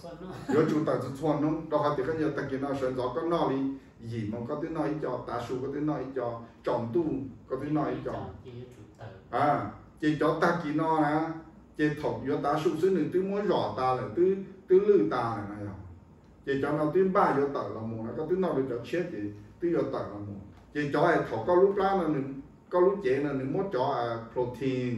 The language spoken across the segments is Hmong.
Yuav tsum tawm txhua txhua hnub, rau qhov tias koj yog tag kis no sawv ntxov koj noj li yim moos koj twb noj ib co, tav su koj twb noj ib co, tsaus ntuj koj twb noj ib co. Ces cov tag kis no na, ces thaum yuav tav su xwb nws twb muab zom tas lawm, twb lwj tas lawm no yog. Ces cov no twb npaj yuav tawm los mus no, koj twb noj li cov tshiab ces twb yuav tawm los mus. Ces cov thaum koj lub plab no, koj lub cev no nws muab cov protein,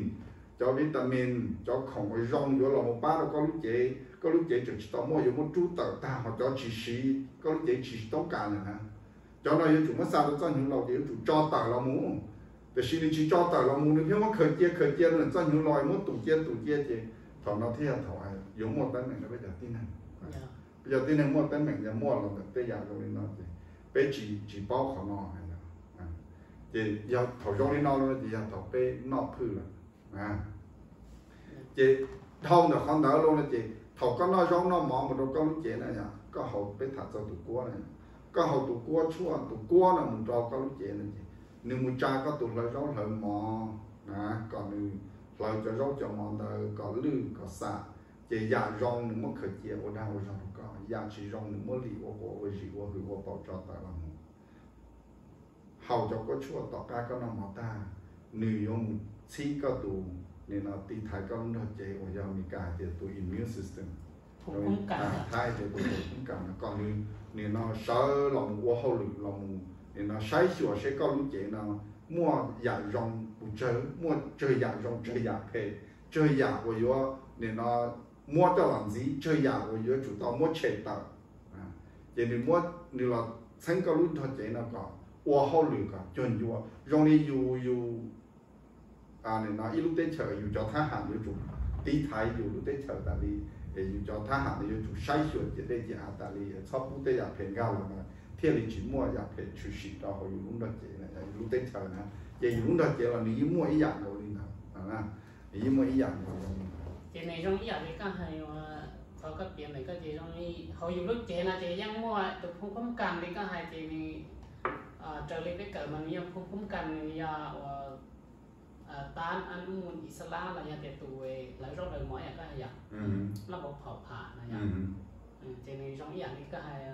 cov vitamin, cov khoom uas zoo yuav los mus pab rau koj lub cev, koj lub cev tseem tsis tau muaj, yuav muab rub tawm tag, ho cov tsis siv koj lub cev tsis toob kas lawm na, cov no yuav tsum muab xa rau txoj hnyuv laus ces yuav tsum tso tawm los mus. Tiam sis nws tsis tso tawm los mus, nws pheej muab khaws cia khaws cia rau txoj hnyuv laus, muab tus cia tus cia ces thaum no thiaj yog thaum yuav muaj teeb meem rau peb cov tib neeg. Peb cov tib neeg muaj teeb meem yog muaj los ntawm tej yam zoo li no ces peb tsis tsis paub qhov no. Ces yog thaum zoo li no ces yog thaum peb noj phwj lawm. Ces dhau ntawm qhov ntawd los no ces thaum koj noj zaub noj mov mus rau koj lub cev na yom, koj haus, peb tham txog tus kuab na, koj haus tus kuab tshuaj, tus kuab no mus rau koj lub cev no ces nws mus tsa koj tus hlawv zaub hlawv mov na, kom nws hlawv cov zaub cov mov ntawd kom lwj kom xam, ces yam zoo nws muab khaws cia ua dag ua zog rau koj, yam tsis zoo nws muab lim ua quav ua zis ua hwm ua paum tso tawm los mus. Haus cov kuab tshuaj tom qab koj noj mov tag, nws yuav mus txhib koj tus, nim no tiv thaiv koj lub nrog cev uas yog Meskas hais tias tus immune system, Thaib tias tus phum khoob kas no, kom nws nim no sawv los mus ua hauj lwm los mus nim no saib xyuas seb koj lub cev no muaj yam zoo puas tsawg, muaj tsawg yam zoo, tsawg yam phem, tsawg yam uas yuav nim no muab coj los ntxiv, tsawg yam uas yuav tsum tau muab tshem tawm. Ces nws muab nws los txheeb koj lub nrog cev no kom ua hauj lwm kom cuag ncua zoo li yus, yus nim no ib lub teb chaws yus cov thab ham yuav tsum tiv thaiv yus lub teb chaws tas li, yus cov thab ham no yuav tsum saib xyuas ciam dej ciam av tas li, txhob pub tej yam phem nkag los mas thiaj li tsis muaj yam phem tshwm sim rau hauv yus lub nrog cev, yus lub teb chaws na. Ces yus lub nrog cev los nws yeej muaj ib yam nkaus li ntawd, nws yeej muaj ib yam nkaus li ntawd. Ces nws zoo ib yam li koj hais, qhov koj piav ntawm koj ces zoo li hauv yus lub cev no ces yeej muaj tus phum khoob kas li koj hais ces nws raws li peb kawm mas nws yog phum khoob kas, nws yog uas tab mus ixalas los yog tias tus hlawv zaub hlawv mov yom, koj hais yom, loj pov phom pham no yom. Ces nws zoo ib yam li koj hais,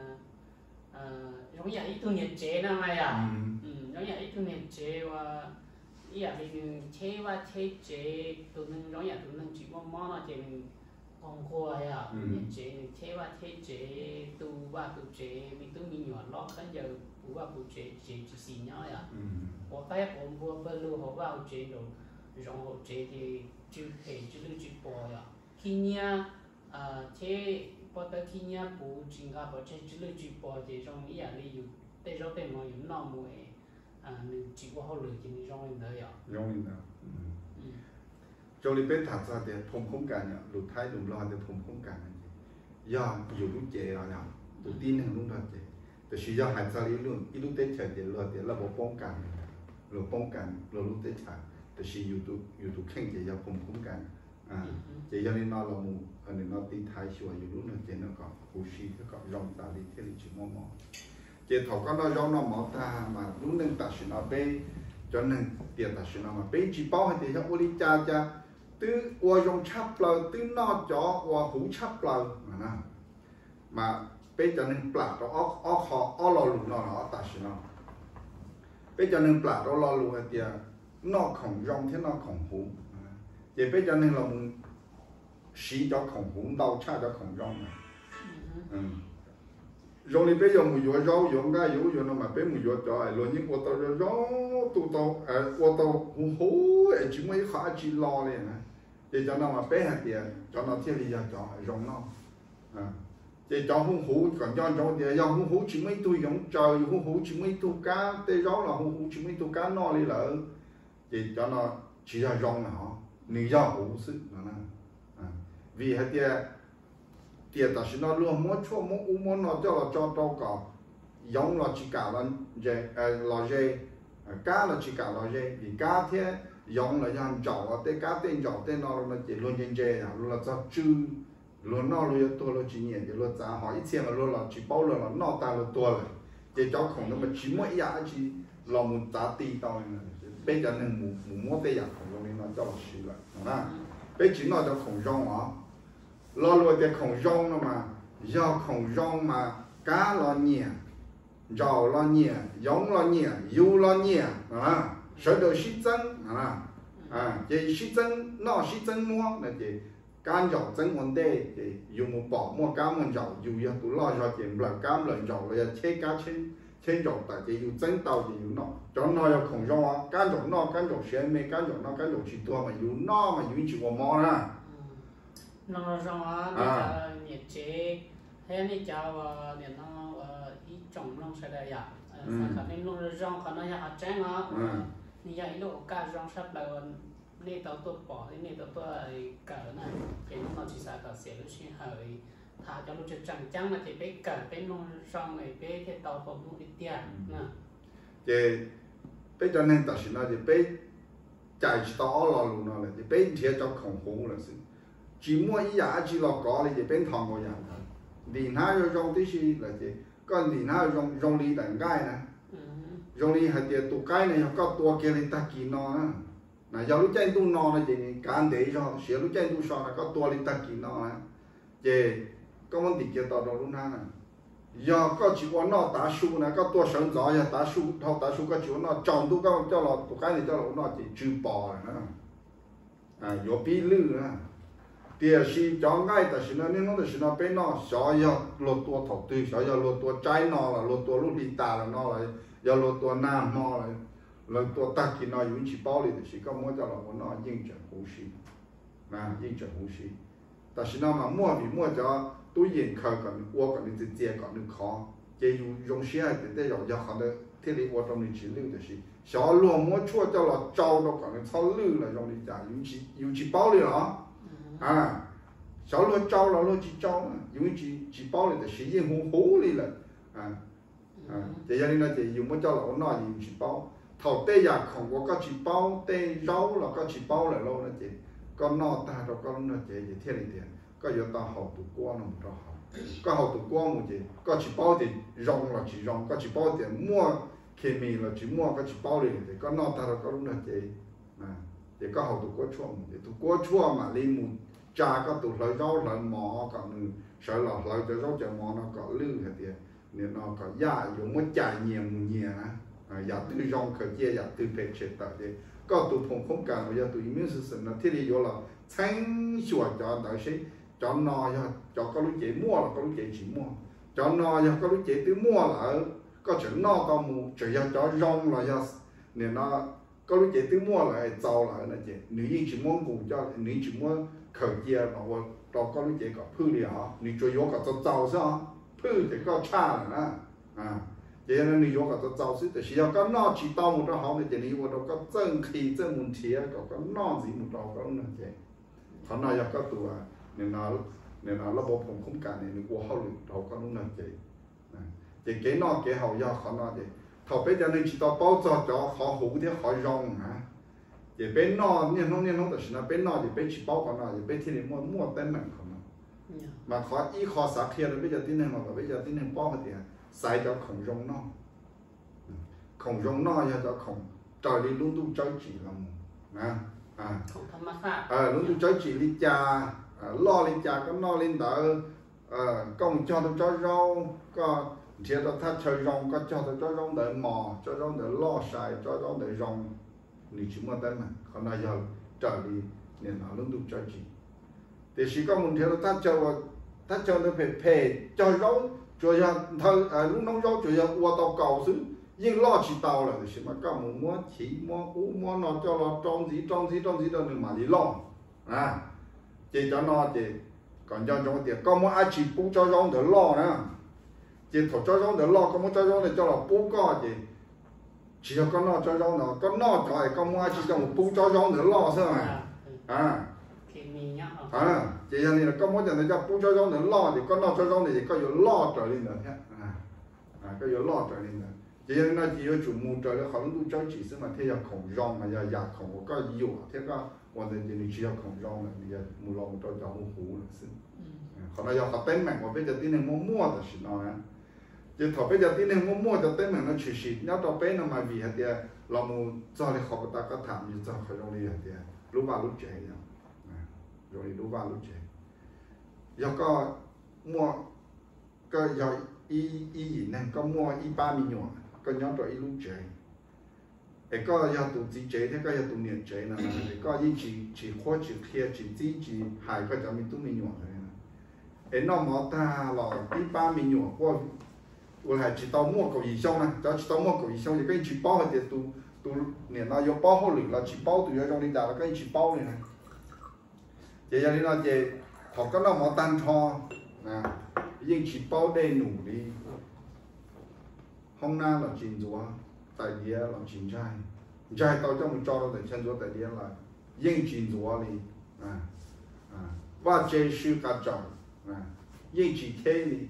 zoo ib yam ib tug niam tsev no mas yom, zoo ib yam ib tug niam tsev uas ib yam li nws cheb vaj cheb tsev, tus neeg zoo ib yam tus neeg tsis muaj mob no ces nws qaug nquag yom, tus niam tsev nws cheb vaj cheb tsev, tu vaj tu tsev, me tub me nyuam lob khaub ncaws puv vaj puv tsev, tsev tsis xis nyob yom. Quav qaib quav npua pawg lug hauv vaj hauv tsev, nraum zoov hauv tsev ces tsw phem tsw lwj tsw pos yom. Khib nyiab, cheb pob tawb khib nyiab puv tsis nqa pov tseg tsw lwj tsw pos ces zoo ib yam li yus tej zaub tej mov yus noj mus es nws tsis ua hauj lwm ces nws zoo li ntawd yom. Zoo li ntawd. Zoo li peb tham txog tias phum khoob kas, lus Thaib lus Nplog tias phum khoob kas no ces yog yus lub cev los yog tus tib neeg lub nrog cev. Tiam sis yog hais txog li ib lub teb chaws ces luag tias laj pov poob kas, luag poob kas luag lub teb chaws, tiam sis yus tus kheej ces yog phum khoob kas. Ces yog li no los mus nim no tiv thaiv xyuas yus lub nrog cev no kom huv si thiab kom zoo tas li thiaj li tsis muaj mob. Ces thaum koj noj zaub noj mov tag mas lub neej tam sim no peb cov neeg tiam tam sim no mas peb tsis paub hais tias yog ua li cas cas twb ua zoo tshaj plaws, twb noj cov uas huv tshaj plaws mas peb cov neeg plam rau ob qho, ob lo lus no los tam sim no peb cov neeg plam rau lo lus hais tias noj khoom zoo thiab noj khoom huv. Ces peb cov neeg los mus siv cov khoom huv ntau tshaj cov khoom zoo na. Zoo li peb yuav mus yuav zaub yuav nqaij yuav ub yuav no mas peb mus yuav cov luag yeej ua tau zoo zoo, tu tau, ua tau huv huv es tsis muaj ib qho dab tsi lo li na. Ces cov no mas peb hais tias cov no thiaj li yog cov zoo noj. Ces cov huv huv kom nco ntsoov tias yog huv huv tsis muaj ib tug yoov tsaws, yog huv huv tsis muaj ib tug kab, tej zaub los huv huv tsis muaj ib tug kab noj li lawm, ces cov no tsis yog zoo na, nws yog huv xwb no. Vim hais tias tiam tam sim no luag muab tshuaj muab ub muab no coj los tso rau kom yoov los tsis kam los ze, kab los tsis kam los ze, vim kab thiab yoov los yog ntsaum, tej kab tej ntsaum tej no no ces luag ntse ntse, luag los txog tsw, luag noj luag yuav tuag luag tsis nyiam ces luag txav, ho ib txhia mas luag los tsis paub luag los noj tag luag tuag lawm. Ces cov khoom no mas tsis muaj ib yam dab tsi los mus txav ti tau. Peb cov neeg mus muab tej yam khoom zoo li no coj los siv lawm no na. Peb tsis noj cov khoom zoo os. Lo lus tias khoom zoo no mas, yog khoom zoo mas kab los nyiam, ntsaum los nyiam, yoov los nyiam, yus los nyiam, sawv daws sib txeeb. Ces sib txeeb noj sib txeeb muab no ces kab ntsaum txeeb ua ntej ces yus mus pom muaj kab muaj ntsaum, yus yog tus loj zog ces nplawm kab nplawm ntsaum los yog cheb kab cheb ntsaum tawm ces yus txeeb tau ces yus noj. Cov no yog khoom zoo os, kab ntsaum noj kab ntsaum siav me, kab ntsaum noj kab ntsaum tsis tuag mas yus noj mas yus yeej tsis ua mob na. Mloog zoo zoo os nej cov niam tsev thiab nej cov uas nim no ib tsoom mloog sawv daws yom, xav kom nej mloog zoo zoo, qhov no yog qhov tseeb os. Nws yog ib lub ua kaj zoo sab plaws uas nej tau tuaj pom thiab nej tau tuaj kawm na. Ces hnub no tsis xav kom xiam lub sij hawm tham cov lus tseem tseem ceeb no ces peb kawm peb mloog zoo es peb thiaj tau tau hnub ib tiag na. Ces peb cov neeg tam sim no ces peb cais tsis tau ob lo lus no lawm ces peb nrhiav cov khoom huv lawm xwb. Tsis muaj ib yam dab tsi los kov li ces peb nthos nkaus yam ntawd. Ntim hnab zoo zoo tib si lawm ces koj ntim hnab zoo zoo li daim nqaij na, zoo li hais tias tus qaib no yog koj tua kiag li tag kis no na, na yog lub caij ntuj no no ces nws kav ntev zog, tab sis lub caij ntuj so no koj tua li tag kis no na, ces koj muab ntim kiag tau rau lub hnab na. Yog koj tsis ua noj tav su na, koj tua sawv ntxov yog tav su dhau tav su koj tsis ua noj, tsaus ntuj koj coj los tus qaib no coj los ua noj ces tsw pos lawm na, yuav pib lwj na. Tiam sis cov nqaij tam sim no niaj hnub tam sim no peb noj xyov yog luag tua thaum twg, xyov yog luag tua tsaib no los luag tua lub hli tas los no los yog luag tua nag hmo los luag tua tag kis no yus yeej tsis paub li, tiam sis koj muab coj los ua noj yeej tseem huv si, yeej tseem huv si. Tam sim no mas muaj vim muaj cov tub yeem khaws kom nws ua kom nws txias txias kom nws khov ces yus zoo siab hais tias tej zaum yog qhov ntawd thiaj li ua rau nws tsis lwj, tiam sis xyov luag muab tshuaj coj los tsau rau kom nws txhob lwj los zoo li cas yus tsis paub li los? Xyov luag tsau los luag tsis tsau yus tsis paub li, tiam sis yeej huv huv li lawm. Ces yog li no ces yus muab coj los ua noj ces yus tsis paub. Thaum tej yam khoom uas koj tsis paub, tej zaub los koj tsis paub lawm lauj no ces koj noj tag rau koj lub nrog cev ces thiaj li tias koj yuav tau haus tus kuab no mus rau hauv. Koj haus tus kuab mus ces koj tsis paub tias zoo los tsis zoo, koj tsis paub tias muaj khes mis los tsis muaj, koj tsis paub li ces koj noj tag rau koj lub nrog cev ces koj haus tus kuab tshuaj mus ces tus kuab tshuaj mam li mus tsa koj tus hlawv zaub hlawv mov kom nws sawv los hlawv cov zaub cov mov no kom lwj hais tias nim no kom yaj yuav muab cais nyias mus nyias na. Yam twg zoo khaws cia, yam twg phem tshem tawm ces koj tus phoom khoob kas uas yog tus immune system no thiaj li yuav los txheeb xyuas cov ntawd seb cov no yog cov koj lub cev muaj los koj lub cev tsis muaj. Cov no yog koj lub cev twb muaj lawm, koj tseem noj tau mus, tseem yog cov zoo los yog nim no koj lub cev twb muaj lawm txaus lawm no ces nws yeej tsis muab nqus coj, nws yeej tsis muab khaws cia los ua rau koj lub cev kom phwj li os, nws tsuas yuav kom txaus txaus xwb os, phwj ces koj tshaj lawm na. Ces yog no nws yuav kom txaus txaus xwb, tiam sis yog koj noj tsis tau mus rau hauv no ces nws yuav ua rau koj txawj nqhis txawj mus nrhiav kom koj noj ntxiv mus rau koj lub nrog cev. Qhov no yog koj tus, nim no lub pov phoom khoob kas ne nws ua hauj lwm rau koj lub nrog cev. Ces kev noj kev haus yog qhov no ces thaum peb cov neeg tsis tau paub txog cov qhov huv thiab qhov zoo na, ces peb noj niaj hnub niaj hnub tam sim no peb noj ces peb tsis paub qhov no ces peb thiaj li muaj muaj teeb meem qhov no. Mas qhov ib qho xav qhia rau peb cov tib neeg mas kom peb cov tib neeg paub hais tias xaiv cov khoom zoo noj. Khoom zoo noj yog cov khoom raws li lub ntuj tsawb tsim los mus. Lub ntuj tsawb tsim li cas, loj li cas koj noj li ntawd. Koj mus cog tau tsob zaub, koj nrhiav tau thaj chaw zoo, koj cog tau tsob zaub ntawd mos, tsob zaub ntawd loj sai, tsob zaub ntawd zoo, nws tsis muaj teeb meem. Qhov no yog raws li nim no lub ntuj tsawb tsim. Tiam sis koj mus nrhiav tau thaj chaw, thaj chaw ntawd phem phem, cog zaub tsuas yog nthawj, lub noob zaub tsuas yog ua tau kaus xwb, yeej loj tsis tau lawm, tiam sis mas koj mus muab chiv muab ub muab no coj los rau ntxiv rau ntxiv rau ntxiv rau nws mam li loj. Ces cov no ces kom nco ntsoov tias koj muab dab tsi pub tsob zaub ntawd loj na. Ces thaum tsob zaub ntawd loj koj muab tsob zaub ntawd coj los pub koj ces tsis yog koj noj tsob zaub ntawd, koj noj cov es koj muab dab tsi coj mus pub tsob zaub ntawd loj xwb. Ces yog li koj muab cov ntawd coj pub tsob zaub ntawd loj ces koj noj tsob zaub ntawd ces koj yuav loj raws li ntawd thiab. Koj yuav loj raws li ntawd. Ces yog li no ces yuav tsum mus raws li qhov lub ntuj tsawb tsim xwb mas thiaj yog khoom zoo, mas yog yam khoom uas koj yuam thiab koj ua ntawd ces nws tsis yog khoom zoo lawm, nws yog mus los mus rau cov huv huv lawm xwb. Qhov no yog qhov teeb meem uas peb cov tib neeg muaj muaj tam sim no na. Ces thaum peb cov tib neeg muaj muaj cov teeb meem no tshwm sim nyob rau peb no mas vim hais tias los mus txog li qhov puas tas koj tham mus txog qhov zoo li hais tias lub vaj lub tsev, zoo li lub vaj lub tsev. Yog koj muaj, koj yog ib yim neeg, koj muaj ib pab me nyuam, koj nyob rau ib lub tsev, es koj yog tus txiv tsev thiab koj yog tus niam tsev no, es koj yeej tsis qhuab tsis qhia tsis txib tsis hais koj cov me tub me nyuam ntawd, es noj mov tag los tib pab me nyuam kuj ua li hais tsis tau muaj kaum yim xyoo na, cov tsis tau muaj kaum yim xyoo ces koj yeej tsis paub hais tias tus niam no yuav paub hauj lwm los tsis paub, tus yuav zoo li cas los koj yeej tsis paub li na. Ces yog li no ces thaum koj noj mov tag nrho, yeej tsis paub dej num li, hoob nab los tsis ntxuav, tais diav los tsis ntsaig, ntsaig tau coj mus tso rau ntawm chaw ntxuav tais diav los yeej tsis ntxuav li, vaj tse sw qas tsawm yeej tsis cheb li.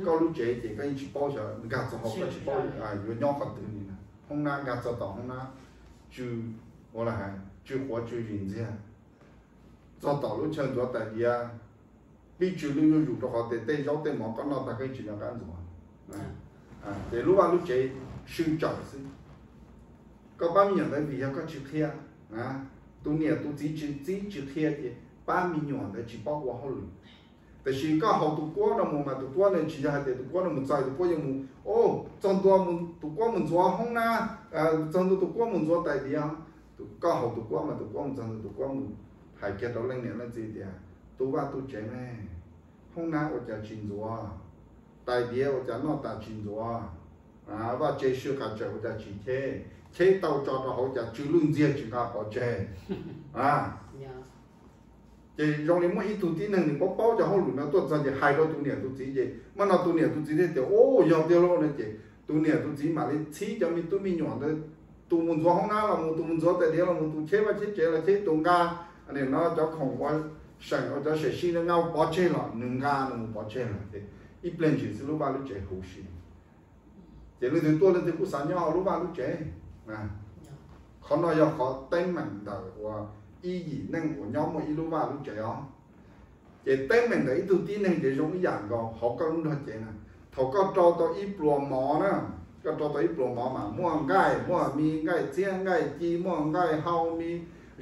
Koj lub tsev ces koj yeej tsis paub, xyov nkag txog hauv koj tsis paub yuav nyob qhov twg li na. Hoob nab nkag txog tom hoob nab, tsw, ua li hais tsw quav tsw zis ntxiag, txog tom lub chaw ntxuav tais diav, pib tsw lwj zuj zus rau qhov tias tej zaub tej mov koj noj tag koj yeej tsis nco qab ntxuav. Ces lub vaj lub tsev sw tsawm xwb. Koj pab me nyuam ntawd vim yog koj tsis qhia, tus niam tus txiv tsis txib tsis qhia ces pab me nyuam ntawd tsis paub ua hauj lwm. Tiam sis koj haus tus kuab no mus mas tus kuab no tsis yog hais tias tus kuab no mus txog tus kuab yuav mus, o, txog ntua tus kuab mus ntxuav hoob nab, txog ntua tus kuab mus ntxuav tais diav. Koj haus tus kuab mas tus kuab mus txog ntua tus kuab mus hais kiag rau leej niam leej txiv tias, tu vaj tu tsev ne, hoob nab ua cas tsis ntxuav, tais diav ua cas noj tas tsis ntxuav, vaj tse sw qas tsawm ua cas tsis cheb, cheb tau tso rau hauv cas tsw lwj ntxiag tsis nqa pov tseg. Ces zoo li muaj ib tug tib neeg nws paub paub cov hauj lwm no tuaj txog ces hais rau tus niam tus txiv ces mas no tus niam tus txiv thiaj tias, u, yog tiag lauj no ces tus niam tus txiv mam li txhib cov me tub me nyuam ntawd, tus mus ntxuav hoob nab los mus, tus mus ntxuav tais diav los mus, tus cheb vaj cheb tsev los cheb, tus nqa, nim no cov khoom ua seem ua cov seem sij nqa ua pov tseg los nws nqa nws mus pov tseg lawm ces ib pliag ntsis xwb lub vaj lub tsev huv si. Ces leej twg tuaj leej twg kuj xav nyob hauv lub vaj lub tsev. Qhov no yog qhov teeb meem ntawm uas ib yim neeg uas nyob muaj ib lub vaj lub tsev os. Ces teeb meem ntawm ib tug tib neeg ces zoo ib yam nkaus hauv koj lub nrog cev na. Thaum koj rau tau ib pluas mov na, koj rau tau ib pluas mov mas muaj nqaij, muaj me nqaij txiab nqaij ci, muaj nqaij hau, me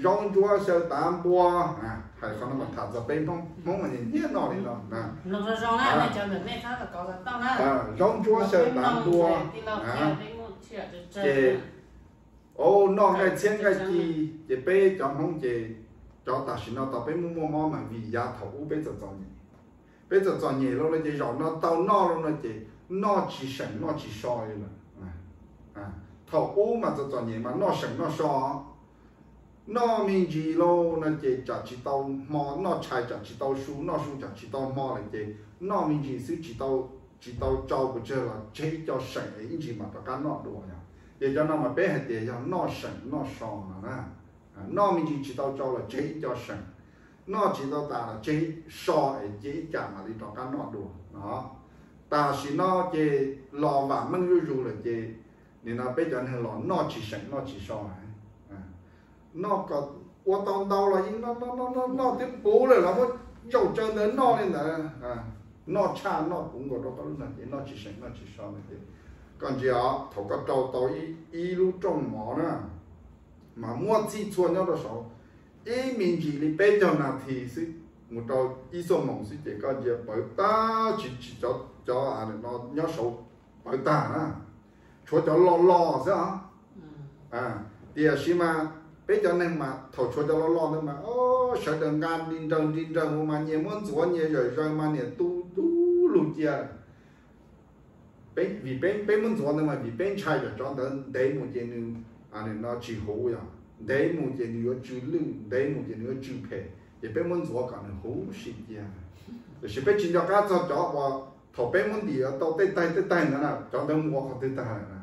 zaub ntsuab xyaw tav npua. Hais qhov no mas tham txog peb Hmoob, Hmoob mas nyiam noj li no. Zaub ntsuab xyaw tav npua, ces noj nqaij txhiab nqaij ci, ces peb cov Hmoob ces cov tam sim no tau peb muaj muaj mob mas vim yav thaum ub peb txom txom nyem. Peb txom txom nyem los no ces zaum no tau noj los no ces noj tsis seem noj tsis so li lawm. Thaum ub mas txom txom nyem mas noj seem noj so, noj me ntsis los no ces tsam tsis tau hmo, noj tshais tsam tsis tau su, noj su tsam tsis tau hmo lawm ces noj me ntsis xwb tsis tau, tsis tau tsau pes tsawg los tseg ib co seem es ib ntsis mam rov qab noj dua yom. Ces cov no mas peb hais tias yog noj seem noj so no na. Noj me ntsis tsis tau tsau los tseg ib co seem, noj tsis tau tas los tseg so es cia ib cam mam li rov qab noj dua no. Tam sim no ces los vam meej zuj zus lawm ces nim no peb cov neeg los noj tsis seem noj tsis so. Noj kom ua tau ntau los yeej noj noj noj noj twb puv lawm los muab zaum tsaws ntawd noj li ntawd. Noj tshaj noj puv nkaus rau koj lub no ces noj tsis seem noj tsis so no ces koj ntsia os, thaum koj rau tau ib lub rooj mov na, mas muab txhij txhua nyob rau saud ib me ntsis li peb caug nas this xwb mus rau ib xuab moos xwb ces koj ntsia pawv tag, tsis, cov no nyob saud pawv tag na, tshuav cov loj loj xwb os. Tiam sis mas peb cov neeg mas thaum tshuav cov loj loj ntawd mas sawv daws nqa nti nrawg nti nrawg mus mas nyias muab ntxuav nyias zawm zaws mas niam tu dub lug cia. Vim peb muab ntxuav ntawd mas vim peb ntshai kom cov ntawd ntev mus ces nws no tsis huv yom, ntev mus ces nws yuav tsw lwj, ntev mus ces nws yuav tsw phem, ces peb muab ntxuav kom nws huv si cia. Tiam sis peb tsis nco qab txog cov uas thaum peb muab ntim tau tej taig tej taig ntawd na, cov ntawd mus ua qhov twg tag lawm na.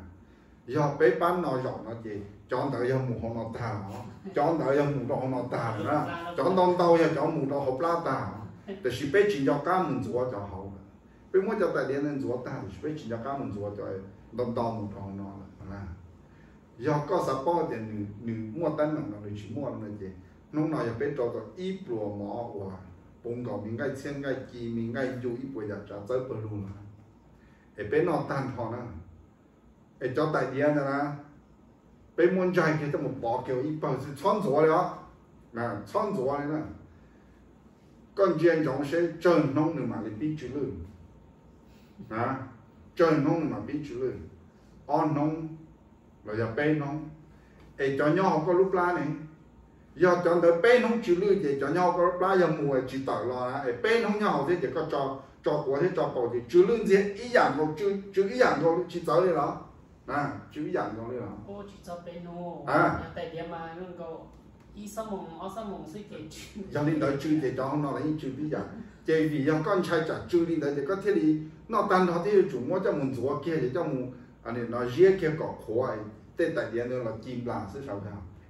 Yog peb pab no zaum no ces cov ntawd yog mus hauv no tag os, cov ntawd yog mus rau hauv no tag lawm na, cov ntau ntau yog cov mus rau hauv plab tag os. Tiam sis peb tsis nco qab mus ntxuav cov hauv lawm. Peb muab cov tais diav ntawd ntxuav tag tiam sis peb tsis nco qab mus ntxuav cov ntau ntau mus rau hauv no lawm. Yog koj xav paub tias nws muaj teeb meem los nws tsis muaj no ces hnub no yog peb rau tau ib pluas mov uas puv nkaus me nqaij txhiab nqaij ci me nqaij ncu ib puas yam tsav txawb pawg lug lawm, es peb noj tag nrho na, es cov tais diav ntawd na, peb muab ntsaig kiag coj mus pov kiag ua ib pawg xwb, txhob ntxuav li os, txhob ntxuav li na. Koj ntsia ntsoov seb tsawg hnub nws mam li pib tsw lwj. Tsawg hnub nws mam pib tsw lwj, ob hnub los yog peb hnub. Es cov nyob hauv koj lub plab ne, yog cov ntawd peb hnub tsw lwj ces cov nyob hauv koj lub plab yog mus tsis tawm los na, es peb hnub nyob hauv thiab ces koj tso quav thiab tso paus ces tsw lwj ntxiag ib yam nkaus, tsw ib yam nkaus tsis txawv li los? Tsw ib yam nkaus li los? Yog li ntawd tsw ces cov hauv no los yeej tsw tib yam. Ces vim yog koj ntshai tsam tsw li ntawd ces koj thiaj li noj tag nrho thiab yuav tsum muab coj mus ntxuav kiag ces coj mus no ziab kiag kom qhuav, tej tais diav ntawd los ci nplas xwb sav.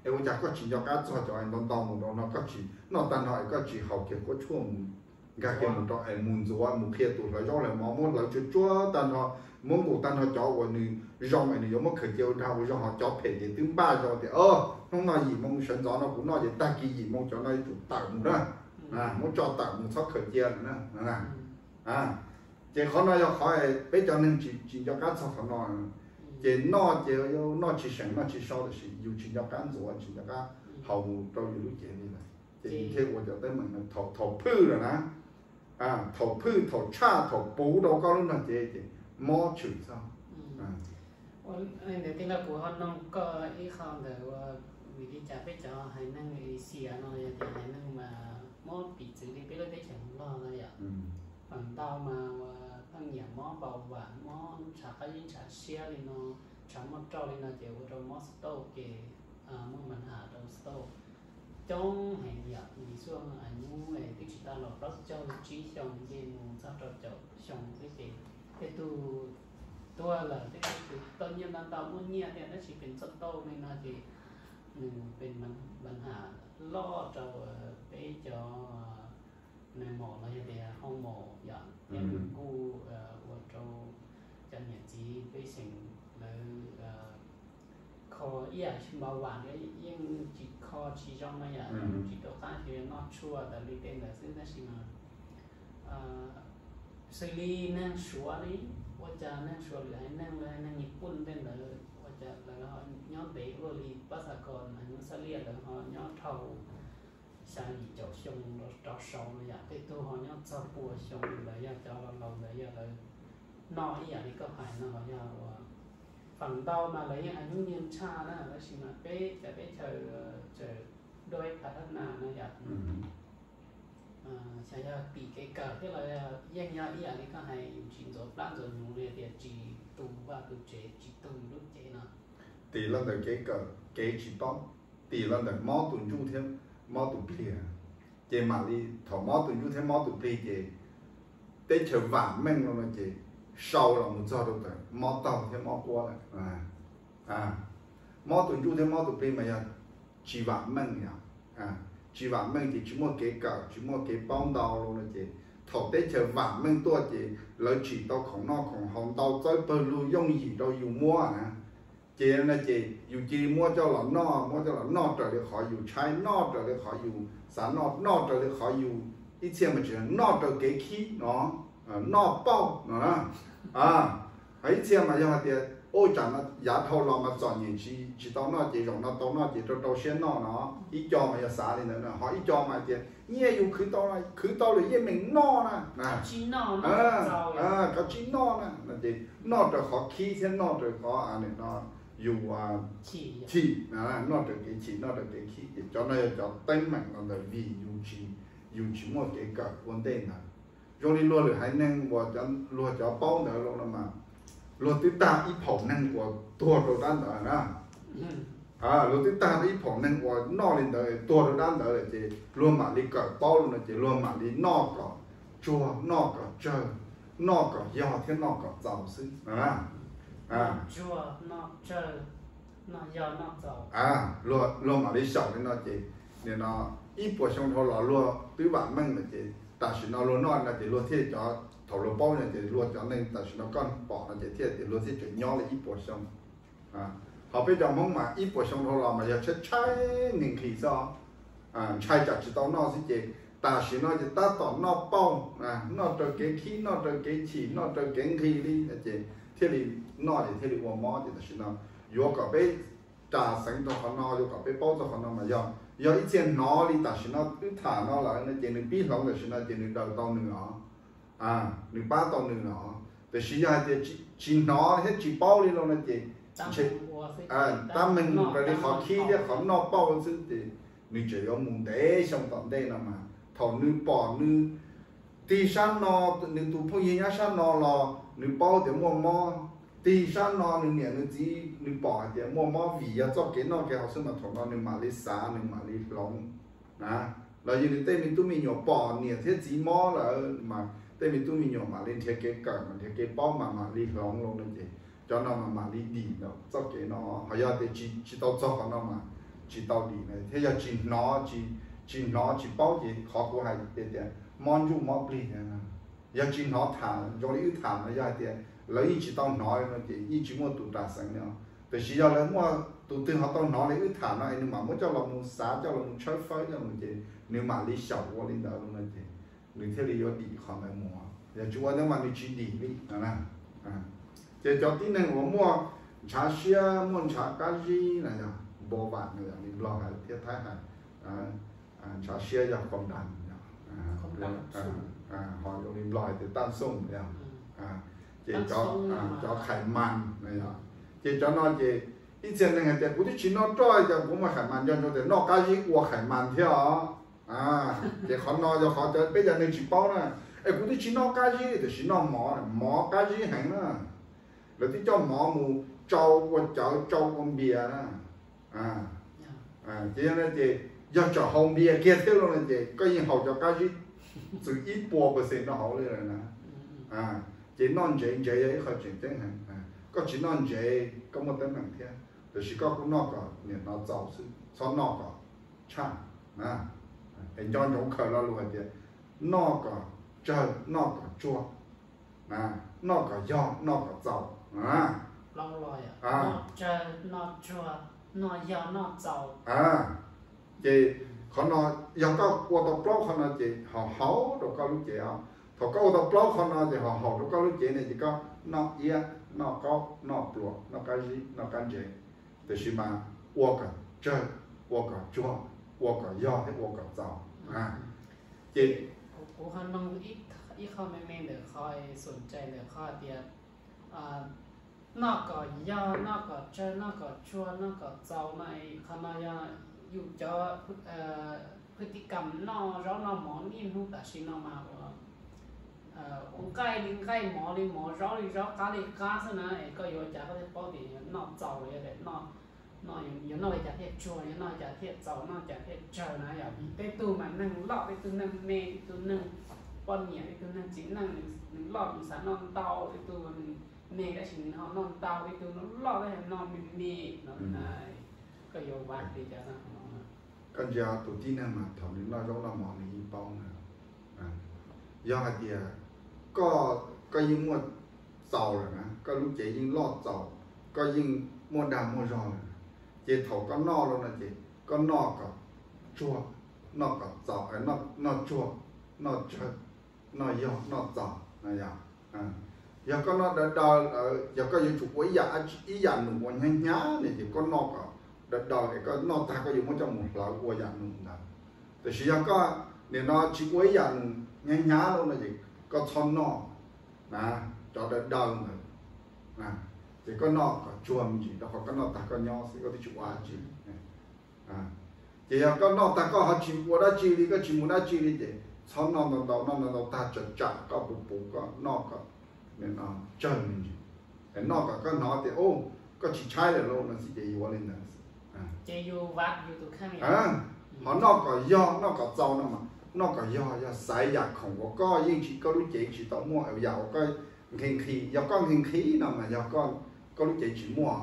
Es ua cas koj tsis nco qab txog cov ntau ntau mus rau no, koj tsis noj tag nrho es koj tsis haus kiag kuab tshuaj mus, nkag kiag mus rau es mus ntxuav, mus qhia tus hlawv zaub hlawv mov muab hlawv tsuag tsuag tag nrho, muab nqus tag nrho cov uas nws zoo es nws yuav muab khaws cia ua dag ua zog, ho cov phem ces twb npaj zoo tias, o, hnub no yim moo sawv ntxov no kuv noj ces tag kis yim moo cov no yuav tsum tawm mus na, muab tso tawm mus txhob khaws cia na. Ces qhov no yog qhov peb cov neeg tsis nco qab txog qhov no. Ces noj ces noj tsis seem noj tsis so, tiam sis yus tsis nco qab ntxuav, tsis nco qab haus mus rau yus lub cev li lawm, ces yus thiaj ua cov teeb meem no thaum phwj lawm na. Thaum phwj, thaum tshaj, thaum puv rau koj lub nrog cev ces mob tshwm txog. Ntawd tij laug, kuv ho noog koj ib qho ntawm ua vim li cas peb cov haiv neeg Asia no yog tias haiv neeg mas mob piv txwv li peb lub teb chaws Nplog no yom. Feem ntau mas ua pheej nyiam mob npau vam, mob ntshav qab zib ntshav siab li no, ntshav muaj roj li no ces ua rau mob stroke ces muaj npa nham rau stroke coob heev yom. Nim xuaj a nyuj twb tsis tau los plaub caug tsib xyoo ces mus txog rau caum xyoo xwb ces tej tug tuag lawm, tej tug tau nyiaj ntau ntau muaj nyiaj thiab tab sis pes txoj tauj li no ces nws pes npa nham loj rau peb cov nais maum los yog tias hoo maum yom, thiab nws kuj ua rau cov niam txiv pej xeem lawv kho ib yam npau vam, yeej tsis kho tsis zoo no yom, tsis rau qab, tsis noj tshuaj tas li tej ntawd xwb tab sis mas xws li neeg Suav li, ua cas neeg Suav lwm haiv neeg, lwm haiv neeg Nyij Pooj tej ntawd ua cas lawv ho nyob ntev luaj li, pab xav kom a nyuj xab liaj lawv ho nyob dhau xya yim caum xyoo rau saud no yom, tej tug ho nyob txog pua xyoo, lawv yog cov laus laus ntawd yog lawv noj ib yam li koj hais no los yog ua, feem ntau mas lawv yeej a nyuj nyiaj tshaj na, tab sis mas peb cov teb chaws tseem dua ib phav thab nas no yom, xyov yog tim kev kawm thiab los yeej yog ib yam li koj hais, yus tsis ntxuav plab ntxuav hnyuv li tias tsis tu vaj tu tsev, tsis tu lub cev no. Tim los ntawm kev kawm, kev tsis paub, tim los ntawm mob tus ntsuj thiab mob tus plig, ces mam li thaum mob tus ntsuj thiab mob tus plig ces teb chaws vam meej no ces sau los mus txog rau ntawm mob taug thiab mob quab lawm. Mob tus ntsuj thiab mob tus plig mas yog tsis vam meej yom, tsis vam meej ces tsis muaj kev kawm, tsis muaj kev paub ntau no ces thaum teb chaws vam meej tuaj ces lawv tsim tau khoom noj khoom haus ntau txawb pawg lug yooj yim rau yus muab na. Ces no ces yus cia li muab coj los noj, muab coj los noj raws li qhov yus tshaib, noj raws li qhov yus xav noj, noj raws li qhov yus, ib txhia mas tsis noj raws kev khib no, noj pauj no na. Ib txhia mas yog hais tias ua cas no yav dhau los mas txom nyem tsis tau noj ces zaum no tau noj ces rau rau siab noj no. Ib co mas yog xav li ntawd no, ho ib co mas hais tias nyiaj yus khwv tau, khwv tau lawm yeej meem noj na, koj tsis noj na no ces noj raws qhov khib thiab noj raws qhov no yus chim, noj raws kev chim noj raws kev khib. Ces cov no yog cov teeb meem los ntawm vim yus tsis, yus tsis muaj kev kawm ua ntej ntawd. Zoo li luag lwm haiv neeg uas luag cov paub ntawd los no mas luag twb tag ib phaum neeg uas tuag rau dab ntawd na. Luag twb tag ib phaum neeg uas noj li ntawd tuag rau dab ntawd lawm ces luag mam li kawm paub los no ces luag mam li noj kom tsuag, noj kom tsawg, noj kom yog thiab noj kom txaus xwb. Luag mam li xyaum li no ces nim no ib puas xyoo dhau los luag twb vam meej lawm ces tam sim no luag noj no ces luag thiaj cov, thaum luag paub no ces luag cov neeg tam sim no koj pom no ces thiaj tias luag thiaj tseem nyob li ib puas xyoo. Ho peb cov Hmoob mas ib puas xyoo dhau los mas yog tshaib tshaib nqhis nqhis xwb, ntshai tsam tsis tau noj xwb ces tam sim no ces tab tom noj pauj, noj raws kev khib noj raws kev chim noj raws kev nqhis li ces thiaj li noj ces thiaj li ua mob. Ces tam sim no yuav kom peb ras xeev rau qhov no, yuav kom peb paub txog qhov no mas yog Yog ib txhia hnov li tam sim no wb tham no lawm no ces nws pib hloov tam sim no ces nws daws tau nws os, nws pab tau nws os. Tiam sis yog hais tias tsis hnov thiab tsis paub li no no ces ntshe tab meeg mus raws li qhov khib thiab qhov noj pauj xwb ces nws tseem yuav mus ntev xyoo tom ntej no mas thaum nws pom nws tig sab no, nws tus phooj ywg nyob sab no los nws paub tias muaj mob, tig sab no nws niam nws txiv nws pom hais tias muaj mob vim yog txoj kev noj kev haus xwb mas thaum no nws mam li xav, nws mam li hloov na. Los yog nws tej me tub me nyuam pom niam thiab txiv mob lawm mas tej me tub me nyuam mam li nrhiav kev kawm, mam nrhiav kev paub mas mam li hloov los no ces cov no mas mam li dim txoj kev no. Ho yog tias tsis tau txog qhov no mas tsis tau dim na. Thiab yog tsis hnov, tsis hnov tsis paub ces qhov kuv hais tias mob ntsuj mob plig thiab. Yog tsis hnov tham zoo li wb tham no yog hais tias lawv yeej tsis tau hnov li no ces yeej tsis muaj tus ras xeev li os. Tiam sis yog lawv muaj tus twg ho tau hnov li wb tham no es nws mam muab coj los mus xav, coj los mus tshawb fawb coj mus ces nws mam li xyaum ua li ntawd no ces nws thiaj li yuav dim qhov ntawd mus. Yog tsis ua ntawd mas nws tsis dim li no na. Ces cov tib neeg uas muaj ntshav siab, muaj ntshav qab zib na, yog npo vam no yog li Nplog hais thiab Thaib hais, ntshav siab yog khuam das, ho zoo li Nplog hais tias taj xooj yog, ces cov khais mas no yog, ces cov no ces ib txhia neeg hais tias kuv twb tsis noj roj cas kuv muaj khais mas nco ntsoov tias noj qab zib ua khais mas thiab os. Ces qhov no yog qhov cov peb cov neeg tsis paub na. Es kuv twb tsis noj qab zib tiam sis noj mov, mov qab zib heev na. Lawv twb coj mov mus tsau ua cawv, tsau ua npias na. Ces yog no ces yog tseem haus npias kiag thiab los no ces koj yeej haus cov qab zib txwm ib puas percent no hauv li lawm na. Ces noj ntsev, ntsev yog ib qho tseem ceeb heev. Koj tsis noj ntsev koj muaj teeb meem thiab, tiam sis koj kuj noj kom nim no txaus xwb, txhob noj kom tshaj. Es nco ntsoov khaws lo lus hais tias noj kom tsawg, noj kom tsuag, noj kom yog, noj kom txaus. Ces qhov no yog koj ua tau plaub qhov no ces ho haum rau koj lub cev os. Thaum koj ua tau plaub qhov no ces ho haum rau koj lub cev ne ces koj noj iab, noj qaub, noj pluas, noj qab zib, noj qab ntsev, tiam sis mas ua kom tsawg, ua kom tsuag, ua kom yog thiab ua kom txaus. Ces kuv ho nug ib qho me me ntawm qhov xum cai ntawm qhov tias noj kom yog, noj kom tsawg, noj kom tsuag, noj kom txaus no, qhov no yog yus cov pwj ti kam noj zaub noj mov niaj hnub tam sim no mas ua ua nqaij li nqaij, mov li mov, zaub li zaub, qab li qab xwb na. Es koj yuav ua cas koj thiaj paub tias yuav noj txaus los yog tias noj, yuav noj li cas thiaj tsuag, yuav noj li cas thiaj txaus, noj li cas thiaj tsawg na yom? Tej tug mas neeg loj, tej tug neeg me, tej tug neeg poj niam, tej tug neeg txiv neej, nws loj nws xav noj ntau, tej tug me tab sis nws ho noj ntau, tej tug loj loj tab sis noj me me no. Koj yuav ua li cas? Koj ntsia tus tib neeg mas thaum nws noj zaub noj mov nws yeej paub na. Yog hais tias koj, koj yeej muaj txaus lawm na, koj lub cev yeej loj txaus, koj yeej muaj dag muaj zog lawm na, ces thaum koj noj los no ces koj noj kom tsuag, noj kom txaus, noj tsuag, noj tsawg, noj yog noj txaus no yog. Yog koj noj daws daws lawm, yog koj yuav tsum ua ib yam, ib yam num uas hnyav hnyav ne ces koj noj kom daws daws es koj noj tag koj yuav muab coj mus hlawv ua yam num ntawd. Tiam sis yog koj nim no tsis ua ib yam num hnyav hnyav los no ces koj txhob noj na, cov daws daws ntawd, ces koj noj kom tsuag me ntsis rau qhov koj noj tag koj nyob xwb koj twb tsis ua dab tsi. Ces yog koj noj tag koj ho tsis ua dab tsi li, koj tsis mus dab tsi li ces txhob noj ntau ntau, noj ntau ntau tag tsam tsam koj puv puv, koj noj kom tsawg me ntsis, noj kom koj hnov tias koj tsis tshaib lawm lauj no xwb ces yuav li ntawd. Ho noj kom yog noj kom txaus no mas, noj kom yog yog xaiv yam khoom uas koj yeej tsis, koj lub cev tsis tau muaj, yam uas koj nqhis nqhis, yog koj nqhis nqhis no mas yog koj lub cev tsis muaj.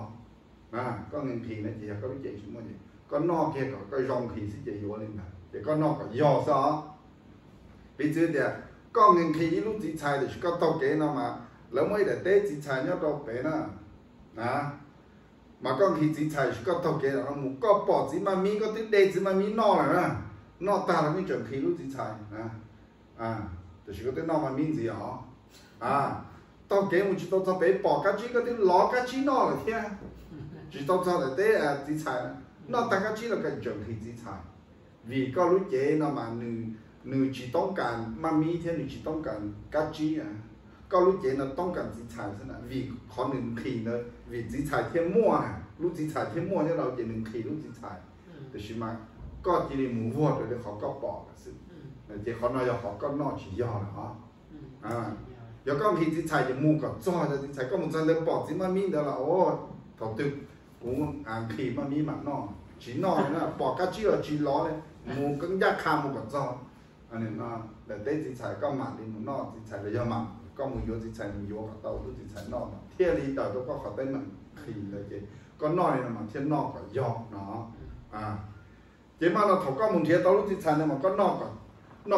Koj nqhis nqhis no ces yog koj lub cev tsis muaj ces koj noj kiag kom koj zoo nqhis xwb ces yuav li ntawd, ces koj noj kom yog xwb os. Piv txwv tias koj nqhis nqhis ib lub txiv txhais tiam sis koj taug kev no mas lawv muaj ib daim teb txiv txhais nyob rau pem na, mas koj nqhis txiv txhais tiam sis koj taug kev no mus koj pom txiv maj mib, koj twb de txiv maj mib noj lawm na, noj tag los yeej tseem nqhis lub txiv txhais, tiam sis koj twb noj maj mib ntxiv os. Taug kev mus tsis tau txog pem pom kab tsib koj twb lov kab tsib noj lawm thiab, tsis tau txog ntawm teb txiv txhais, noj tag kab tsib los koj tseem nqhis txiv txhais. Vim koj lub cev no mas nws, nws tsis toob kas maj mib thiab nws tsis toob kas kab tsib. Koj lub cev no toob kas txiv txhais xwb na, vim qhov nws nqhis ntawd vim txiv txhais thiaj muaj, lub txiv txhais thiaj muaj nyob rau ces nws nqhis lub txiv txhais. Tiam sis mas koj cia li mus vuag raws li qhov koj pom lawm xwb. Ces qhov no yog qhov koj noj tsis yog lawm os. Yog koj nqhis txiv txhais ces mus kom txog cov txiv txhais, koj mus txog ntawd pom txiv maj mib ntawd los, thaum twg kuv nqhis maj mib mam noj, tsis noj li na, pom kab tsib los tsis lov li, mus ncaj qha mus kom txog. Daim teb txiv txhais koj mam li mus noj txiv txhais los yog mam koj mus yuav txiv txhais mus yuav kom tau lub txiv txhais noj mas thiaj li daws rau koj qhov teeb meem nqhis ntawd ces koj noj li no mas thiaj noj kom yog no. Ces mas no thaum koj mus nrhiav tau lub txiv txhais ntawd mas koj noj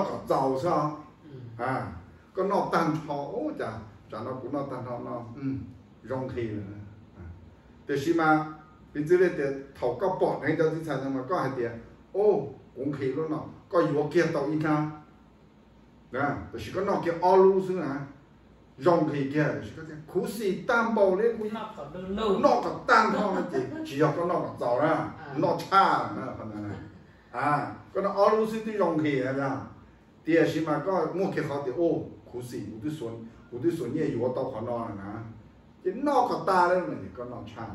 kom txaus xwb. Koj noj tag nrho, ua cas tsam no kuv noj tag nrho no zoo nqhis lawm. Tiam sis mas piv txwv li tias thaum koj pom dheev cov txiv txhais ntawd mas koj hais tias, o, kuv nqhis lub no, koj yuav kiag tau ib hnab, tiam sis koj noj kiag ob lub xwb na, zoo nqhis kiag, tiam sis koj tias khuv xim tag npaum li kuv noj kom tag nrho no ces tsis yog koj noj kom txaus na, noj tshaj lawm na. Koj noj ob lub xwb twb zoo nqhis na, tiam sis mas koj muaj kiag qhov tias, u, khuv xim, kuv twb xuas nyiaj yuav tau qhov no lawm na, ces noj kom tag li no ces koj noj tshaj.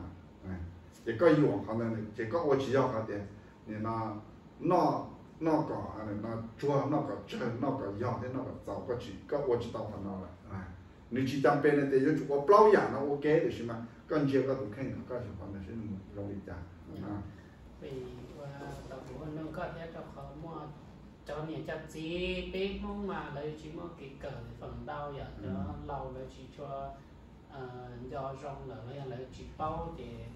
Ces koj yuam qhov ntawd ces koj ua tsis yog qhov tias nim no noj, noj kom tsuag, noj kom tsawg, noj kom yog thiab noj kom txaus, koj tsis, koj ua tsis tau qhov no lawm. Nws tsis cas pes no tias yuav tsum ua plaub yam no ua ke, tiam sis mas koj ntsia koj tus kheej kom koj xyuas qhov ntawd seb nws zoo li cas. Vim ua tau kuv ua nug koj thiab rau qhov muaj cov niam cov txiv peb Hmoob mas lawv tsis muaj kev kawm, feem ntau yog cov laus lawv tsis tshua nco zoo lawm los yog lawv tsis paub ces